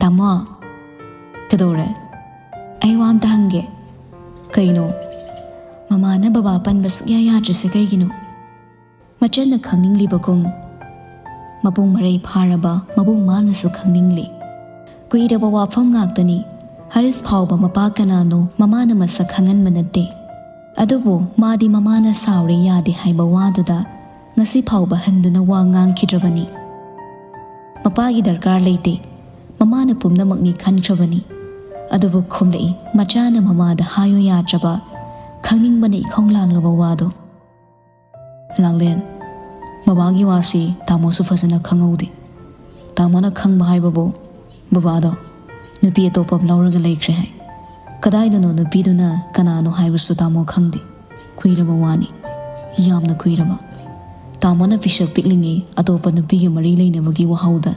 "ꯇꯥꯃꯣ꯫" "ꯀꯩꯗꯧꯔꯦ?" "ꯑꯩ ꯋꯥ ꯑꯝꯇ ꯍꯪꯒꯦ꯫" "ꯀꯩꯅꯣ?" ꯃꯃꯥꯅ ꯕꯕꯥ ꯄꯟꯕ ꯁꯨꯛꯌꯥ ꯌꯥꯗ꯭ꯔꯤꯁꯦ ꯀꯩꯒꯤꯅꯣ? ꯃꯆꯟꯅ ꯈꯪꯅꯤꯡꯂꯤꯕꯒꯨꯝ, ꯃꯄꯨꯡ ꯃꯔꯩ ꯐꯥꯔꯕ ꯃꯕꯨꯡ ꯃꯥꯅꯁꯨ ꯈꯪꯅꯤꯡꯂꯤ꯫ ꯀꯨꯏꯔꯕ ꯋꯥꯐꯝ ꯉꯥꯛꯇꯅꯤ꯫ ꯍꯔꯤꯁ ꯐꯥꯎꯕ ꯃꯄꯥ ꯀꯅꯥꯅꯣ ꯃꯃꯥꯅ ꯃꯁꯛ ꯈꯪꯍꯟꯕ ꯅꯠꯇꯦ꯫ ꯑꯗꯨꯕꯨ ꯃꯥꯗꯤ ꯃꯃꯥꯅ ꯁꯥꯎꯔꯦ ꯌꯥꯗꯦ ꯍꯥꯏꯕ ꯋꯥꯗꯨꯗ ꯉꯁꯤ ꯐꯥꯎꯕ ꯍꯟꯗꯨꯅ ꯋꯥ ꯉꯥꯡꯈꯤꯗ꯭ꯔꯕꯅꯤ꯫ ꯃꯄꯥꯒꯤ ꯗꯔꯀꯥꯔ ꯂꯩꯇꯦ, ꯃꯃꯥꯅ ꯄꯨꯝꯅꯃꯛꯅꯤ ꯈꯟꯈ꯭ꯔꯕꯅꯤ꯫ ꯑꯗꯨꯕꯨ ꯈꯨꯝꯂꯛꯏ ꯃꯆꯥꯅ ꯃꯃꯥꯗ ꯍꯥꯏꯌꯨ ꯌꯥꯗ꯭ꯔꯕ, ꯈꯪꯅꯤꯡꯕꯅ ꯏꯈꯧ ꯂꯥꯡꯂꯕ ꯋꯥꯗꯣ꯫ ꯂꯥꯡꯂꯦꯟ, ꯕꯕꯥꯒꯤ ꯋꯥꯁꯤ ꯇꯥꯃꯣꯁꯨ ꯐꯖꯅ ꯈꯪꯍꯧꯗꯦ꯫ ꯇꯥꯃꯣꯅ ꯈꯪꯕ ꯍꯥꯏꯕꯕꯨ ꯕꯕꯥꯗꯣ ꯅꯨꯄꯤ ꯑꯇꯣꯞꯄ ꯑꯃ ꯂꯧꯔꯒ ꯂꯩꯈ꯭ꯔꯦ ꯍꯥꯏ꯫ ꯀꯗꯥꯏꯗꯅꯣ ꯅꯨꯄꯤꯗꯨꯅ ꯀꯅꯥꯅꯣ ꯍꯥꯏꯕꯁꯨ ꯇꯥꯃꯣ ꯈꯪꯗꯦ꯫ ꯀꯨꯏꯔꯕ ꯋꯥꯅꯤ, ꯌꯥꯝꯅ ꯀꯨꯏꯔꯕ꯫ ꯇꯥꯃꯣꯅ ꯄꯤꯁꯛ ꯄꯤꯛꯂꯤꯉꯩ ꯑꯇꯣꯞꯄ ꯅꯨꯄꯤꯒ ꯃꯔꯤ ꯂꯩꯅꯕꯒꯤ ꯋꯥꯍꯧꯗ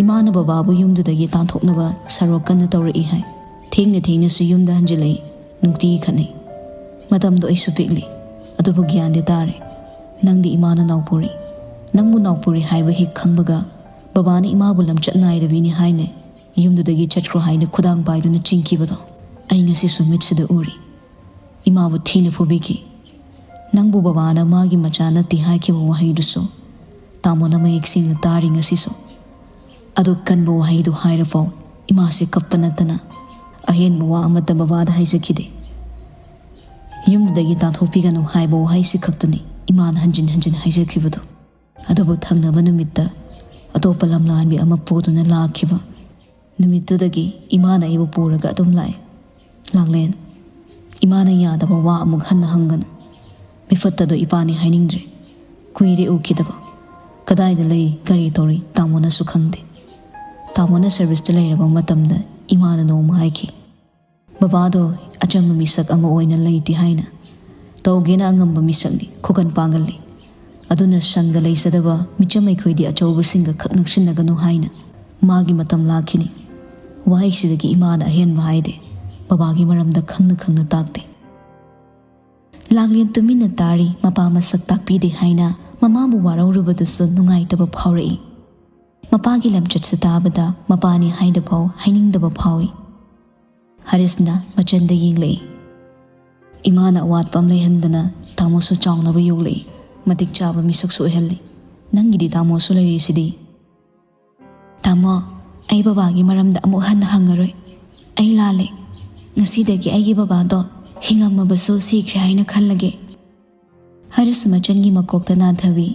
ꯏꯃꯥꯅ ꯕꯕꯥꯕꯨ ꯌꯨꯝꯗꯨꯗꯒꯤ ꯇꯥꯟꯊꯣꯛꯅꯕ ꯁꯔꯣꯛ ꯀꯟꯅ ꯇꯧꯔꯛꯏ ꯍꯥꯏ꯫ ꯊꯦꯡꯅ ꯊꯦꯡꯅꯁꯨ ꯌꯨꯝꯗ ꯍꯟꯖꯤꯜꯂꯛꯏ, ꯅꯨꯡꯇꯤꯒꯤ ꯈꯠꯅꯩ꯫ ꯃꯇꯝꯗꯣ ꯑꯩꯁꯨ ꯄꯤꯛꯂꯤ, ꯑꯗꯨꯕꯨ ꯒ꯭ꯌꯥꯟꯗꯤ ꯇꯥꯔꯦ꯫ ꯅꯪꯗꯤ ꯏꯃꯥꯅ ꯅꯥꯎꯄꯨꯔꯤ꯫ ꯅꯪꯕꯨ ꯅꯥꯎꯄꯨꯔꯤ ꯍꯥꯏꯕ ꯍꯦꯛ ꯈꯪꯕꯒ ꯕꯕꯥꯅ ꯏꯃꯥꯕꯨ ꯂꯝꯆꯠ ꯅꯥꯏꯗꯕꯤꯅꯤ ꯍꯥꯏꯅ ꯌꯨꯝꯗꯨꯗꯒꯤ ꯆꯠꯈ꯭ꯔꯣ ꯍꯥꯏꯅ ꯈꯨꯗꯥꯡ ꯄꯥꯏꯗꯨꯅ ꯆꯤꯡꯈꯤꯕꯗꯣ ꯑꯩ ꯉꯁꯤꯁꯨ ꯃꯤꯠꯁꯤꯗ ꯎꯔꯤ꯫ ꯏꯃꯥꯕꯨ ꯊꯤꯅ ꯐꯨꯕꯤꯈꯤ꯫ ꯅꯪꯕꯨ ꯕꯕꯥꯅ ꯃꯥꯒꯤ ꯃꯆꯥ ꯅꯠꯇꯦ ꯍꯥꯏꯈꯤꯕ ꯋꯥꯍꯩꯗꯨꯁꯨ ꯇꯥꯃꯣꯅ ꯃꯌꯦꯛ ꯁꯦꯡꯅ ꯇꯥꯔꯤ ꯉꯁꯤꯁꯨ꯫ ꯑꯗꯨ ꯀꯟꯕ ꯋꯥꯍꯩꯗꯨ ꯍꯥꯏꯔꯐꯥꯎ ꯏꯃꯥꯁꯦ ꯀꯞꯄ ꯅꯠꯇꯅ ꯑꯍꯦꯟꯕ ꯋꯥ ꯑꯃꯠꯇ ꯕꯕꯥꯗ ꯍꯥꯏꯖꯈꯤꯗꯦ꯫ ꯌꯨꯝꯗꯨꯗꯒꯤ ꯇꯥꯟꯊꯣꯛꯄꯤꯒꯅꯨ ꯍꯥꯏꯕ ꯋꯥꯍꯩꯁꯤ ꯈꯛꯇꯅꯤ ꯏꯃꯥꯅ ꯍꯟꯖꯤꯟ ꯍꯟꯖꯤꯟ ꯍꯥꯏꯖꯈꯤꯕꯗꯣ꯫ ꯑꯗꯨꯕꯨ ꯊꯪꯅꯕ ꯅꯨꯃꯤꯠꯇ ꯑꯇꯣꯞꯄ ꯂꯝꯂꯥꯟꯕꯤ ꯑꯃ ꯄꯨꯗꯨꯅ ꯂꯥꯛꯈꯤꯕ ꯅꯨꯃꯤꯠꯇꯨꯗꯒꯤ ꯏꯃꯥꯅ ꯑꯩꯕꯨ ꯄꯨꯔꯒ ꯑꯗꯨꯝ ꯂꯥꯛꯑꯦ꯫ ꯂꯥꯡꯂꯦꯟ, ꯏꯃꯥꯅ ꯌꯥꯗꯕ ꯋꯥ ꯑꯃꯨꯛ ꯍꯟꯅ ꯍꯪꯒꯅꯨ꯫ ꯃꯤꯐꯠꯇꯗꯣ ꯏꯄꯥꯅꯤ ꯍꯥꯏꯅꯤꯡꯗ꯭ꯔꯦ꯫ ꯀꯨꯏꯔꯦ ꯎꯈꯤꯗꯕ꯫ ꯀꯗꯥꯏꯗ ꯂꯩ, ꯀꯔꯤ ꯇꯧꯔꯤ, ꯇꯥꯃꯣꯅꯁꯨ ꯈꯪꯗꯦ꯫ ꯇꯥꯃꯣꯅ ꯁꯔꯚꯤꯁꯇ ꯂꯩꯔꯕ ꯃꯇꯝꯗ ꯏꯃꯥꯅ ꯅꯣꯡꯃ ꯍꯥꯏꯈꯤ, ꯕꯕꯥꯗꯣ ꯑꯆꯝꯕ ꯃꯤꯁꯛ ꯑꯃ ꯑꯣꯏꯅ ꯂꯩꯇꯦ ꯍꯥꯏꯅ꯫ ꯇꯧꯒꯦꯅ ꯑꯉꯝꯕ ꯃꯤꯁꯛꯅꯤ, ꯈꯨꯀꯟ ꯄꯥꯡꯒꯜꯂꯤ꯫ ꯑꯗꯨꯅ ꯁꯪꯒ ꯂꯩꯖꯗꯕ ꯃꯤꯆꯝ ꯑꯩꯈꯣꯏꯗꯤ ꯑꯆꯧꯕꯁꯤꯡꯒ ꯈꯛ ꯅꯛꯁꯤꯟꯅꯒꯅꯨ ꯍꯥꯏꯅ꯫ ꯃꯥꯒꯤ ꯃꯇꯝ ꯂꯥꯛꯈꯤꯅꯤ꯫ ꯋꯥꯍꯩꯁꯤꯗꯒꯤ ꯏꯃꯥꯅ ꯑꯍꯦꯟꯕ ꯍꯥꯏꯗꯦ꯫ ꯕꯕꯥꯒꯤ ꯃꯔꯝꯗ ꯈꯪꯅ ꯈꯪꯅ ꯇꯥꯛꯇꯦ꯫ ꯂꯥꯡꯂꯦꯟ ꯇꯨꯃꯤꯟꯅ ꯇꯥꯔꯤ, ꯃꯄꯥ ꯃꯁꯛ ꯇꯥꯛꯄꯤꯗꯦ ꯍꯥꯏꯅ ꯃꯃꯥꯕꯨ ꯋꯥꯔꯧꯔꯨꯕꯗꯨꯁꯨ ꯅꯨꯡꯉꯥꯏꯇꯕ ꯐꯥꯎꯔꯛꯏ꯫ ꯃꯄꯥꯒꯤ ꯂꯝꯆꯠꯁꯨ ꯇꯥꯕꯗ ꯃꯄꯥꯅꯤ ꯍꯥꯏꯗꯐꯥꯎ ꯍꯥꯏꯅꯤꯡꯗꯕ ꯐꯥꯎꯏ꯫ ꯍꯔꯤꯁꯅ ꯃꯆꯟꯗ ꯌꯦꯡꯂꯛꯏ꯫ ꯏꯃꯥꯅ ꯑꯋꯥꯠꯄ ꯑꯃ ꯂꯩꯍꯟꯗꯅ ꯇꯥꯃꯣꯁꯨ ꯆꯥꯎꯅꯕ ꯌꯣꯛꯂꯛꯏ꯫ ꯃꯇꯤꯛ ꯆꯥꯕ ꯃꯤꯁꯛꯁꯨ ꯑꯣꯏꯍꯜꯂꯤ꯫ ꯅꯪꯒꯤꯗꯤ ꯇꯥꯃꯣꯁꯨ ꯂꯩꯔꯤꯁꯤꯗꯤ꯫ ꯇꯥꯃꯣ, ꯑꯩ ꯕꯕꯥꯒꯤ ꯃꯔꯝꯗ ꯑꯃꯨꯛ ꯍꯟꯅ ꯍꯪꯉꯔꯣꯏ꯫ ꯑꯩ ꯂꯥꯜꯂꯦ꯫ ꯉꯁꯤꯗꯒꯤ ꯑꯩꯒꯤ ꯕꯕꯥꯗꯣ ꯍꯤꯡꯉꯝꯃꯕꯁꯨ ꯁꯤꯈ꯭ꯔꯦ ꯍꯥꯏꯅ ꯈꯜꯂꯒꯦ꯫ ꯍꯔꯤꯁ ꯃꯆꯟꯒꯤ ꯃꯀꯣꯛꯇ ꯅꯥꯟꯊꯕꯤ꯫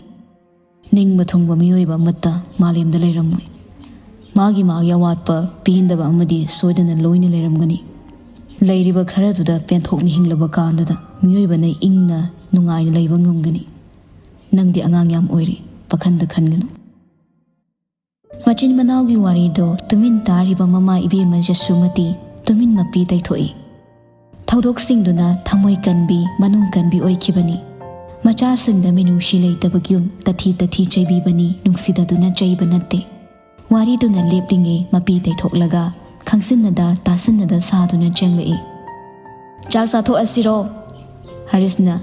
ꯅꯤꯡꯕ ꯊꯨꯡꯕ ꯃꯤꯑꯣꯏꯕ ꯑꯃꯠꯇ ꯃꯥꯂꯦꯝꯗ ꯂꯩꯔꯝꯃꯣꯏ꯫ ꯃꯥꯒꯤ ꯃꯥꯒꯤ ꯑꯋꯥꯠꯄ ꯄꯦꯟꯗꯕ ꯑꯃꯗꯤ ꯁꯣꯏꯗꯅ ꯂꯣꯏꯅ ꯂꯩꯔꯝꯒꯅꯤ꯫ ꯂꯩꯔꯤꯕ ꯈꯔꯗꯨꯗ ꯄꯦꯟꯊꯣꯛꯅ ꯍꯤꯡꯂꯕ ꯀꯥꯟꯗꯨꯗ ꯃꯤꯑꯣꯏꯕꯅ ꯏꯪꯅ ꯅꯨꯡꯉꯥꯏꯅ ꯂꯩꯕ ꯉꯝꯒꯅꯤ꯫ ꯅꯪꯗꯤ ꯑꯉꯥꯡ ꯌꯥꯝ ꯑꯣꯏꯔꯤ, ꯄꯥꯈꯟꯗ ꯈꯟꯒꯅꯨ꯫ ꯃꯆꯤꯟ ꯃꯅꯥꯎꯒꯤ ꯋꯥꯔꯤꯗꯣ ꯇꯨꯃꯤꯟ ꯇꯥꯔꯤꯕ ꯃꯃꯥ ꯏꯕꯦꯝꯃ ꯖꯁꯨꯃꯇꯤ ꯇꯨꯃꯤꯟ ꯃꯄꯤ ꯇꯩꯊꯣꯛꯏ꯫ ꯊꯧꯗꯣꯛꯁꯤꯡꯗꯨꯅ ꯊꯃꯣꯏ ꯀꯟꯕꯤ, ꯃꯅꯨꯡ ꯀꯟꯕꯤ ꯑꯣꯏꯈꯤꯕꯅꯤ꯫ ꯃꯆꯥꯁꯤꯡꯗ ꯃꯤꯅꯨꯡꯁꯤ ꯂꯩꯇꯕꯒꯤꯌꯨꯝ ꯇꯊꯤ ꯇꯊꯤ ꯆꯩꯕꯤꯕꯅꯤ ꯅꯨꯡꯁꯤꯗꯗꯨꯅ ꯆꯩꯕ ꯅꯠꯇꯦ꯫ ꯋꯥꯔꯤꯗꯨꯅ ꯂꯦꯞꯂꯤꯉꯩ ꯃꯄꯤ ꯇꯩꯊꯣꯛꯂꯒ ꯈꯪꯁꯤꯟꯅꯗ ꯇꯥꯁꯤꯟꯅꯗ ꯁꯥꯗꯨꯅ ꯆꯪꯂꯛꯏ꯫ "ꯆꯥꯛ ꯆꯥꯊꯣꯛꯑꯁꯤꯔꯣ?" ꯍꯔꯤꯁꯅ꯫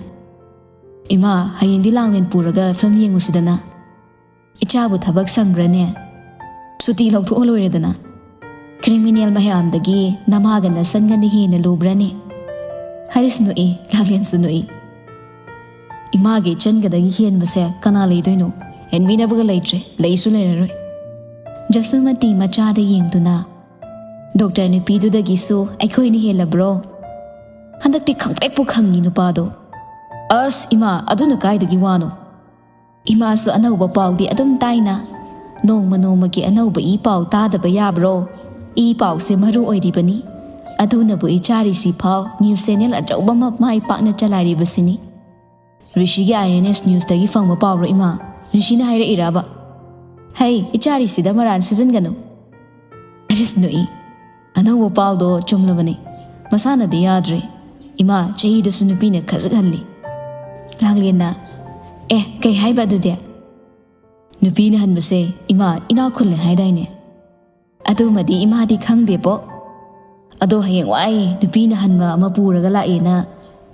"ꯏꯃꯥ, ꯍꯌꯦꯡꯗꯤ ꯂꯥꯡꯂꯦꯟ ꯄꯨꯔꯒ ꯐꯤꯂꯝ ꯌꯦꯡꯉꯨꯁꯤꯗꯅ꯫ ꯏꯆꯥꯕꯨ ꯊꯕꯛ ꯁꯪꯕ꯭ꯔꯅꯦ? ꯁꯨꯇꯤ ꯂꯧꯊꯣꯛꯑ ꯂꯣꯏꯔꯦꯗꯅ꯫ ꯀ꯭ꯔꯤꯃꯤꯅꯦꯜ ꯃꯌꯥꯝꯗꯒꯤ ꯅꯃꯥꯒ ꯅꯆꯟꯒꯅ ꯍꯦꯟꯅ ꯂꯨꯕ꯭ꯔꯅꯦ?" ꯍꯔꯤꯁ ꯅꯣꯛꯏ, ꯂꯥꯡꯂꯦꯟꯁꯨ ꯅꯣꯛꯏ꯫ "ꯏꯃꯥꯒꯤ ꯏꯆꯟꯒꯗꯒꯤ ꯍꯦꯟꯕꯁꯦ ꯀꯅꯥ ꯂꯩꯗꯣꯏꯅꯣ? ꯍꯦꯟꯕꯤꯅꯕꯒ ꯂꯩꯇ꯭ꯔꯦ, ꯂꯩꯁꯨ ꯂꯩꯔꯔꯣꯏ꯫" ꯖꯁꯨꯃꯇꯤ ꯃꯆꯥꯗ ꯌꯦꯡꯗꯨꯅ, "ꯗꯣꯛꯇꯔ ꯅꯨꯄꯤꯗꯨꯗꯒꯤꯁꯨ ꯑꯩꯈꯣꯏꯅ ꯍꯦꯜꯂꯕ꯭ꯔꯣ? ꯍꯟꯗꯛꯇꯤ ꯈꯪꯄ꯭ꯔꯦꯛꯄꯨ ꯈꯪꯉꯤ ꯅꯨꯄꯥꯗꯣ꯫" "ꯑꯁ ꯏꯃꯥ, ꯑꯗꯨꯅ ꯀꯥꯏꯗꯒꯤ ꯋꯥꯅꯣ? ꯏꯃꯥꯁꯨ ꯑꯅꯧꯕ ꯄꯥꯎꯗꯤ ꯑꯗꯨꯝ ꯇꯥꯏꯅ꯫ ꯅꯣꯡꯃ ꯅꯣꯡꯃꯒꯤ ꯑꯅꯧꯕ ꯏ ꯄꯥꯎ ꯇꯥꯗꯕ ꯌꯥꯕ꯭ꯔꯣ? ꯏ ꯄꯥꯎꯁꯦ ꯃꯔꯨ ꯑꯣꯏꯔꯤꯕꯅꯤ꯫ ꯑꯗꯨꯅꯕꯨ ꯏꯆꯥ ꯔꯤꯁꯤ ꯐꯥꯎ ꯅ꯭ꯌꯨꯁ ꯆꯦꯅꯦꯜ ꯑꯆꯧꯕ ꯑꯃ ꯃꯥꯏ ꯄꯥꯛꯅ ꯆꯂꯥꯏꯔꯤꯕꯁꯤꯅꯤ꯫" "ꯔꯤꯁꯤꯒꯤ ꯑꯥꯏ ꯑꯦꯟ ꯑꯦꯁ ꯅ꯭ꯌꯨꯁꯇꯒꯤ ꯐꯪꯕ ꯄꯥꯎꯔꯣ ꯏꯃꯥ? ꯔꯤꯁꯤꯅ ꯍꯥꯏꯔꯛꯏꯔꯕ?" "ꯍꯩ, ꯏꯆꯥ ꯔꯤꯁꯤꯗ ꯃꯔꯥꯟ ꯁꯤꯖꯤꯟꯒꯅꯨ꯫" ꯍꯔꯤꯁ ꯅꯣꯛꯏ꯫ "ꯑꯅꯧꯕ ꯄꯥꯎꯗꯣ ꯆꯨꯝꯂꯕꯅꯤ꯫ ꯃꯁꯥꯅꯗꯤ ꯌꯥꯗ꯭ꯔꯦ꯫ ꯏꯃꯥ, ꯆꯍꯤꯗꯁꯨ ꯅꯨꯄꯤꯅ ꯈꯖꯤꯛ ꯍꯜꯂꯤ꯫" ꯂꯥꯡꯂꯦꯟꯅ, "ꯑꯦ, ꯀꯩ ꯍꯥꯏꯕ ꯑꯗꯨꯗꯤ?" "ꯅꯨꯄꯤꯅ ꯍꯟꯕꯁꯦ ꯏꯃꯥ ꯏꯅꯥꯛ ꯈꯨꯜꯂꯦ ꯍꯥꯏꯗꯥꯏꯅꯦ?" "ꯑꯗꯨꯃꯗꯤ ꯏꯃꯥꯗꯤ ꯈꯪꯗꯦꯕꯣ꯫ ꯑꯗꯣ ꯍꯌꯦꯡꯋꯥꯏ ꯅꯨꯄꯤꯅ ꯍꯟꯕ ꯑꯃ ꯄꯨꯔꯒ ꯂꯥꯛꯑꯦꯅ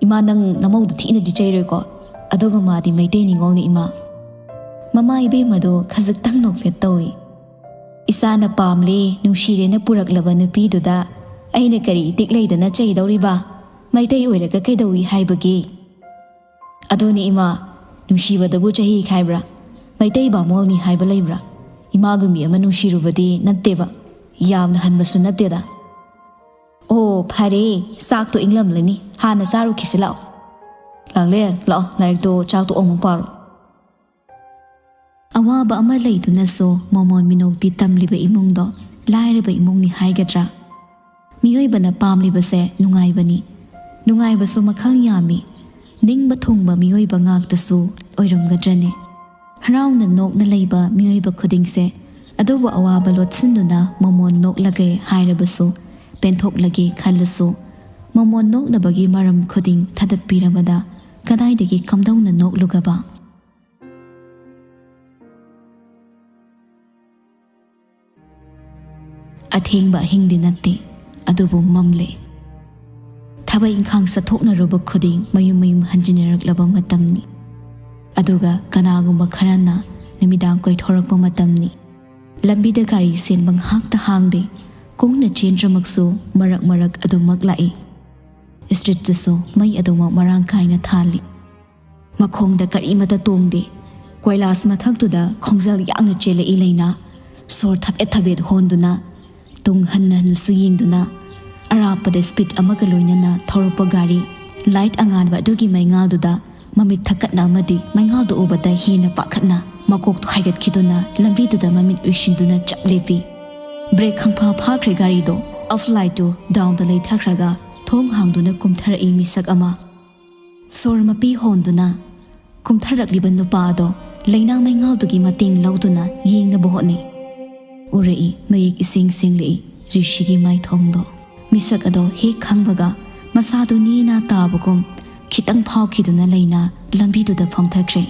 ꯏꯃꯥ ꯅꯪ ꯅꯃꯧꯗ ꯊꯤꯅꯗꯤ ꯆꯩꯔꯣꯏꯀꯣ? ꯑꯗꯨꯒ ꯃꯥꯗꯤ ꯃꯩꯇꯩ ꯅꯤꯉꯣꯜꯅꯤ ꯏꯃꯥ꯫" ꯃꯃꯥ ꯏꯕꯦꯝꯃꯗꯣ ꯈꯖꯤꯛꯇꯪ ꯅꯣꯛꯐꯦꯠ ꯇꯧꯏ꯫ "ꯏꯆꯥꯅ ꯄꯥꯝꯂꯦ, ꯅꯨꯡꯁꯤꯔꯦꯅ ꯄꯨꯔꯛꯂꯕ ꯅꯨꯄꯤꯗꯨꯗ ꯑꯩꯅ ꯀꯔꯤ ꯏꯇꯤꯛ ꯂꯩꯗꯅ ꯆꯩꯗꯧꯔꯤꯕ? ꯃꯩꯇꯩ ꯑꯣꯏꯔꯒ ꯀꯩꯗꯧꯏ ꯍꯥꯏꯕꯒꯦ?" "ꯑꯗꯨꯅꯤ ꯏꯃꯥ, ꯅꯨꯡꯁꯤꯕꯗꯕꯨ ꯆꯍꯤ ꯈꯥꯏꯕ꯭ꯔꯥ? ꯃꯩꯇꯩ ꯕꯥꯃꯣꯜꯅꯤ ꯍꯥꯏꯕ ꯂꯩꯕ꯭ꯔꯥ? ꯏꯃꯥꯒꯨꯝꯕꯤ ꯑꯃ ꯅꯨꯡꯁꯤꯔꯨꯕꯗꯤ ꯅꯠꯇꯦꯕ, ꯌꯥꯝꯅ ꯍꯟꯕꯁꯨ ꯅꯠꯇꯦꯗ꯫" ꯑꯣ, ꯐꯔꯦ, ꯆꯥꯛꯇꯣ ꯏꯪꯂꯝꯂꯅꯤ, ꯍꯥꯟꯅ ꯆꯥꯔꯨꯈꯤꯁꯤ ꯂꯥꯛꯑꯣ꯫ ꯂꯥꯛꯂꯦ, ꯂꯥꯛꯑꯣ, ꯂꯥꯏꯔꯤꯛꯇꯣ, ꯆꯥꯛꯇꯣ ꯑꯃꯨꯛ ꯄꯥꯔꯣ꯫ ꯑꯋꯥꯕ ꯑꯃ ꯂꯩꯗꯨꯅꯁꯨ ꯃꯣꯃꯣꯟ ꯃꯤꯅꯣꯛꯇꯤ ꯇꯝꯂꯤꯕ ꯏꯃꯨꯡꯗꯣ ꯂꯥꯏꯔꯕ ꯏꯃꯨꯡꯅꯤ ꯍꯥꯏꯒꯗ꯭ꯔꯥ? ꯃꯤꯑꯣꯏꯕꯅ ꯄꯥꯝꯂꯤꯕꯁꯦ ꯅꯨꯡꯉꯥꯏꯕꯅꯤ꯫ ꯅꯨꯡꯉꯥꯏꯕꯁꯨ ꯃꯈꯜ ꯌꯥꯝꯃꯤ꯫ ꯅꯤꯡꯕ ꯊꯨꯡꯕ ꯃꯤꯑꯣꯏꯕ ꯉꯥꯛꯇꯁꯨ ꯑꯣꯏꯔꯝꯒꯗ꯭ꯔꯅꯦ? ꯍꯔꯥꯎꯅ ꯅꯣꯛꯅ ꯂꯩꯕ ꯃꯤꯑꯣꯏꯕ ꯈꯨꯗꯤꯡꯁꯦ꯫ ꯑꯗꯨꯕꯨ ꯑꯋꯥꯕ ꯂꯣꯠꯁꯤꯟꯗꯨꯅ ꯃꯣꯃꯣꯟ ꯅꯣꯛꯂꯒꯦ ꯍꯥꯏꯔꯕꯁꯨ, ꯄꯦꯟꯊꯣꯛꯂꯒꯦ ꯈꯜꯂꯁꯨ, ꯃꯣꯃꯣꯟ ꯅꯣꯛꯅꯕꯒꯤ ꯃꯔꯝ ꯈꯨꯗꯤꯡ ꯊꯥꯗꯠꯄꯤꯔꯕꯗ ꯀꯗꯥꯏꯗꯒꯤ ꯀꯝꯗꯧꯅ ꯅꯣꯛꯂꯨꯒꯕ? ꯑꯊꯦꯡꯕ ꯑꯍꯤꯡꯗꯤ ꯅꯠꯇꯦ, ꯑꯗꯨꯕꯨ ꯃꯝꯂꯦ꯫ ꯊꯕꯛ ꯏꯪꯈꯥꯡ ꯆꯠꯊꯣꯛꯅꯔꯨꯕ ꯈꯨꯗꯤꯡ ꯃꯌꯨꯝ ꯃꯌꯨꯝ ꯍꯟꯖꯤꯟꯅꯔꯛꯂꯕ ꯃꯇꯝꯅꯤ꯫ ꯑꯗꯨꯒ ꯀꯅꯥꯒꯨꯝꯕ ꯈꯔꯅ ꯅꯨꯃꯤꯗꯥꯡ ꯀꯣꯏꯊꯣꯔꯛꯄ ꯃꯇꯝꯅꯤ꯫ ꯂꯝꯕꯤꯗ ꯒꯥꯔꯤ ꯆꯦꯟꯕ ꯉꯥꯏꯍꯥꯛꯇ ꯍꯥꯡꯗꯦ꯫ ꯀꯨꯡꯅ ꯆꯦꯟꯗ꯭ꯔꯃꯛꯁꯨ ꯃꯔꯛ ꯃꯔꯛ ꯑꯗꯨꯃꯛ ꯂꯥꯛꯏ꯫ ꯁ꯭ꯇ꯭ꯔꯤꯠꯇꯨꯁꯨ ꯃꯩ ꯑꯗꯨꯃꯛ ꯃꯔꯥꯡ ꯀꯥꯏꯅ ꯊꯥꯜꯂꯤ꯫ ꯃꯈꯣꯡꯗ ꯀꯔꯤꯃꯠꯇ ꯇꯣꯡꯗꯦ꯫ ꯀꯣꯏꯂꯥꯁ ꯃꯊꯛꯇꯨꯗ ꯈꯣꯡꯖꯦꯜ ꯌꯥꯡꯅ ꯆꯦꯜꯂꯛꯏ ꯂꯩꯅꯥ꯫ ꯁꯣꯔ ꯊꯕꯦꯠ ꯊꯕꯦꯠ ꯍꯣꯟꯗꯨꯅ, ꯇꯨꯡ ꯍꯟꯅ ꯍꯟꯅꯁꯨ ꯌꯦꯡꯗꯨꯅ, ꯑꯔꯥꯞꯄꯗ ꯁ꯭ꯄꯤꯗ ꯑꯃꯒ ꯂꯣꯏꯅꯅ ꯊꯧꯔꯛꯄ ꯒꯥꯔꯤ, ꯂꯥꯏꯠ ꯑꯉꯥꯟꯕ ꯑꯗꯨꯒꯤ ꯃꯩꯉꯥꯜꯗꯨꯗ ꯃꯃꯤꯠ ꯊꯛꯀꯠꯅ ꯑꯃꯗꯤ ꯃꯩꯉꯥꯜꯗꯨ ꯎꯕꯗ ꯍꯦꯟꯅ ꯄꯥꯈꯠꯅ ꯃꯀꯣꯛꯇꯨ ꯍꯥꯏꯒꯠꯈꯤꯗꯨꯅ ꯂꯝꯕꯤꯗꯨꯗ ꯃꯃꯤꯠ ꯎꯏꯁꯤꯟꯗꯨꯅ ꯆꯞ ꯂꯦꯞꯄꯤ꯫ ꯕ꯭ꯔꯦꯛ ꯈꯪꯐꯥ ꯐꯥꯈ꯭ꯔꯦ ꯒꯥꯔꯤꯗꯣ꯫ ꯑꯞ ꯂꯥꯏꯠꯇꯨ ꯗꯥꯎꯟꯗ ꯂꯩꯊꯈ꯭ꯔꯒ ꯊꯣꯡ ꯍꯥꯡꯗꯨꯅ ꯀꯨꯝꯊꯔꯛꯏ ꯃꯤꯁꯛ ꯑꯃ꯫ ꯁꯣꯔ ꯃꯄꯤ ꯍꯣꯟꯗꯨꯅ ꯀꯨꯝꯊꯔꯛꯂꯤꯕ ꯅꯨꯄꯥ ꯑꯗꯣ ꯂꯩꯅꯥ ꯃꯩꯉꯥꯜꯗꯨꯒꯤ ꯃꯇꯦꯡ ꯂꯧꯗꯨꯅ ꯌꯦꯡꯅꯕ ꯍꯣꯠꯅꯩ꯫ ꯎꯔꯛꯏ, ꯃꯌꯦꯛ ꯏꯁꯦꯡ ꯁꯦꯡꯂꯛꯏ ꯔꯤꯁꯤꯒꯤ ꯃꯥꯏꯊꯣꯡꯗꯣ꯫ ꯃꯤꯁꯛ ꯑꯗꯣ ꯍꯦꯛ ꯈꯪꯕꯒ ꯃꯁꯥꯗꯨ ꯅꯦꯅꯥ ꯇꯥꯕꯒꯨꯝ ꯈꯤꯇꯪ ꯐꯥꯎꯈꯤꯗꯨꯅ ꯂꯩꯅꯥ ꯂꯝꯕꯤꯗꯨꯗ ꯐꯝꯊꯈ꯭ꯔꯦ꯫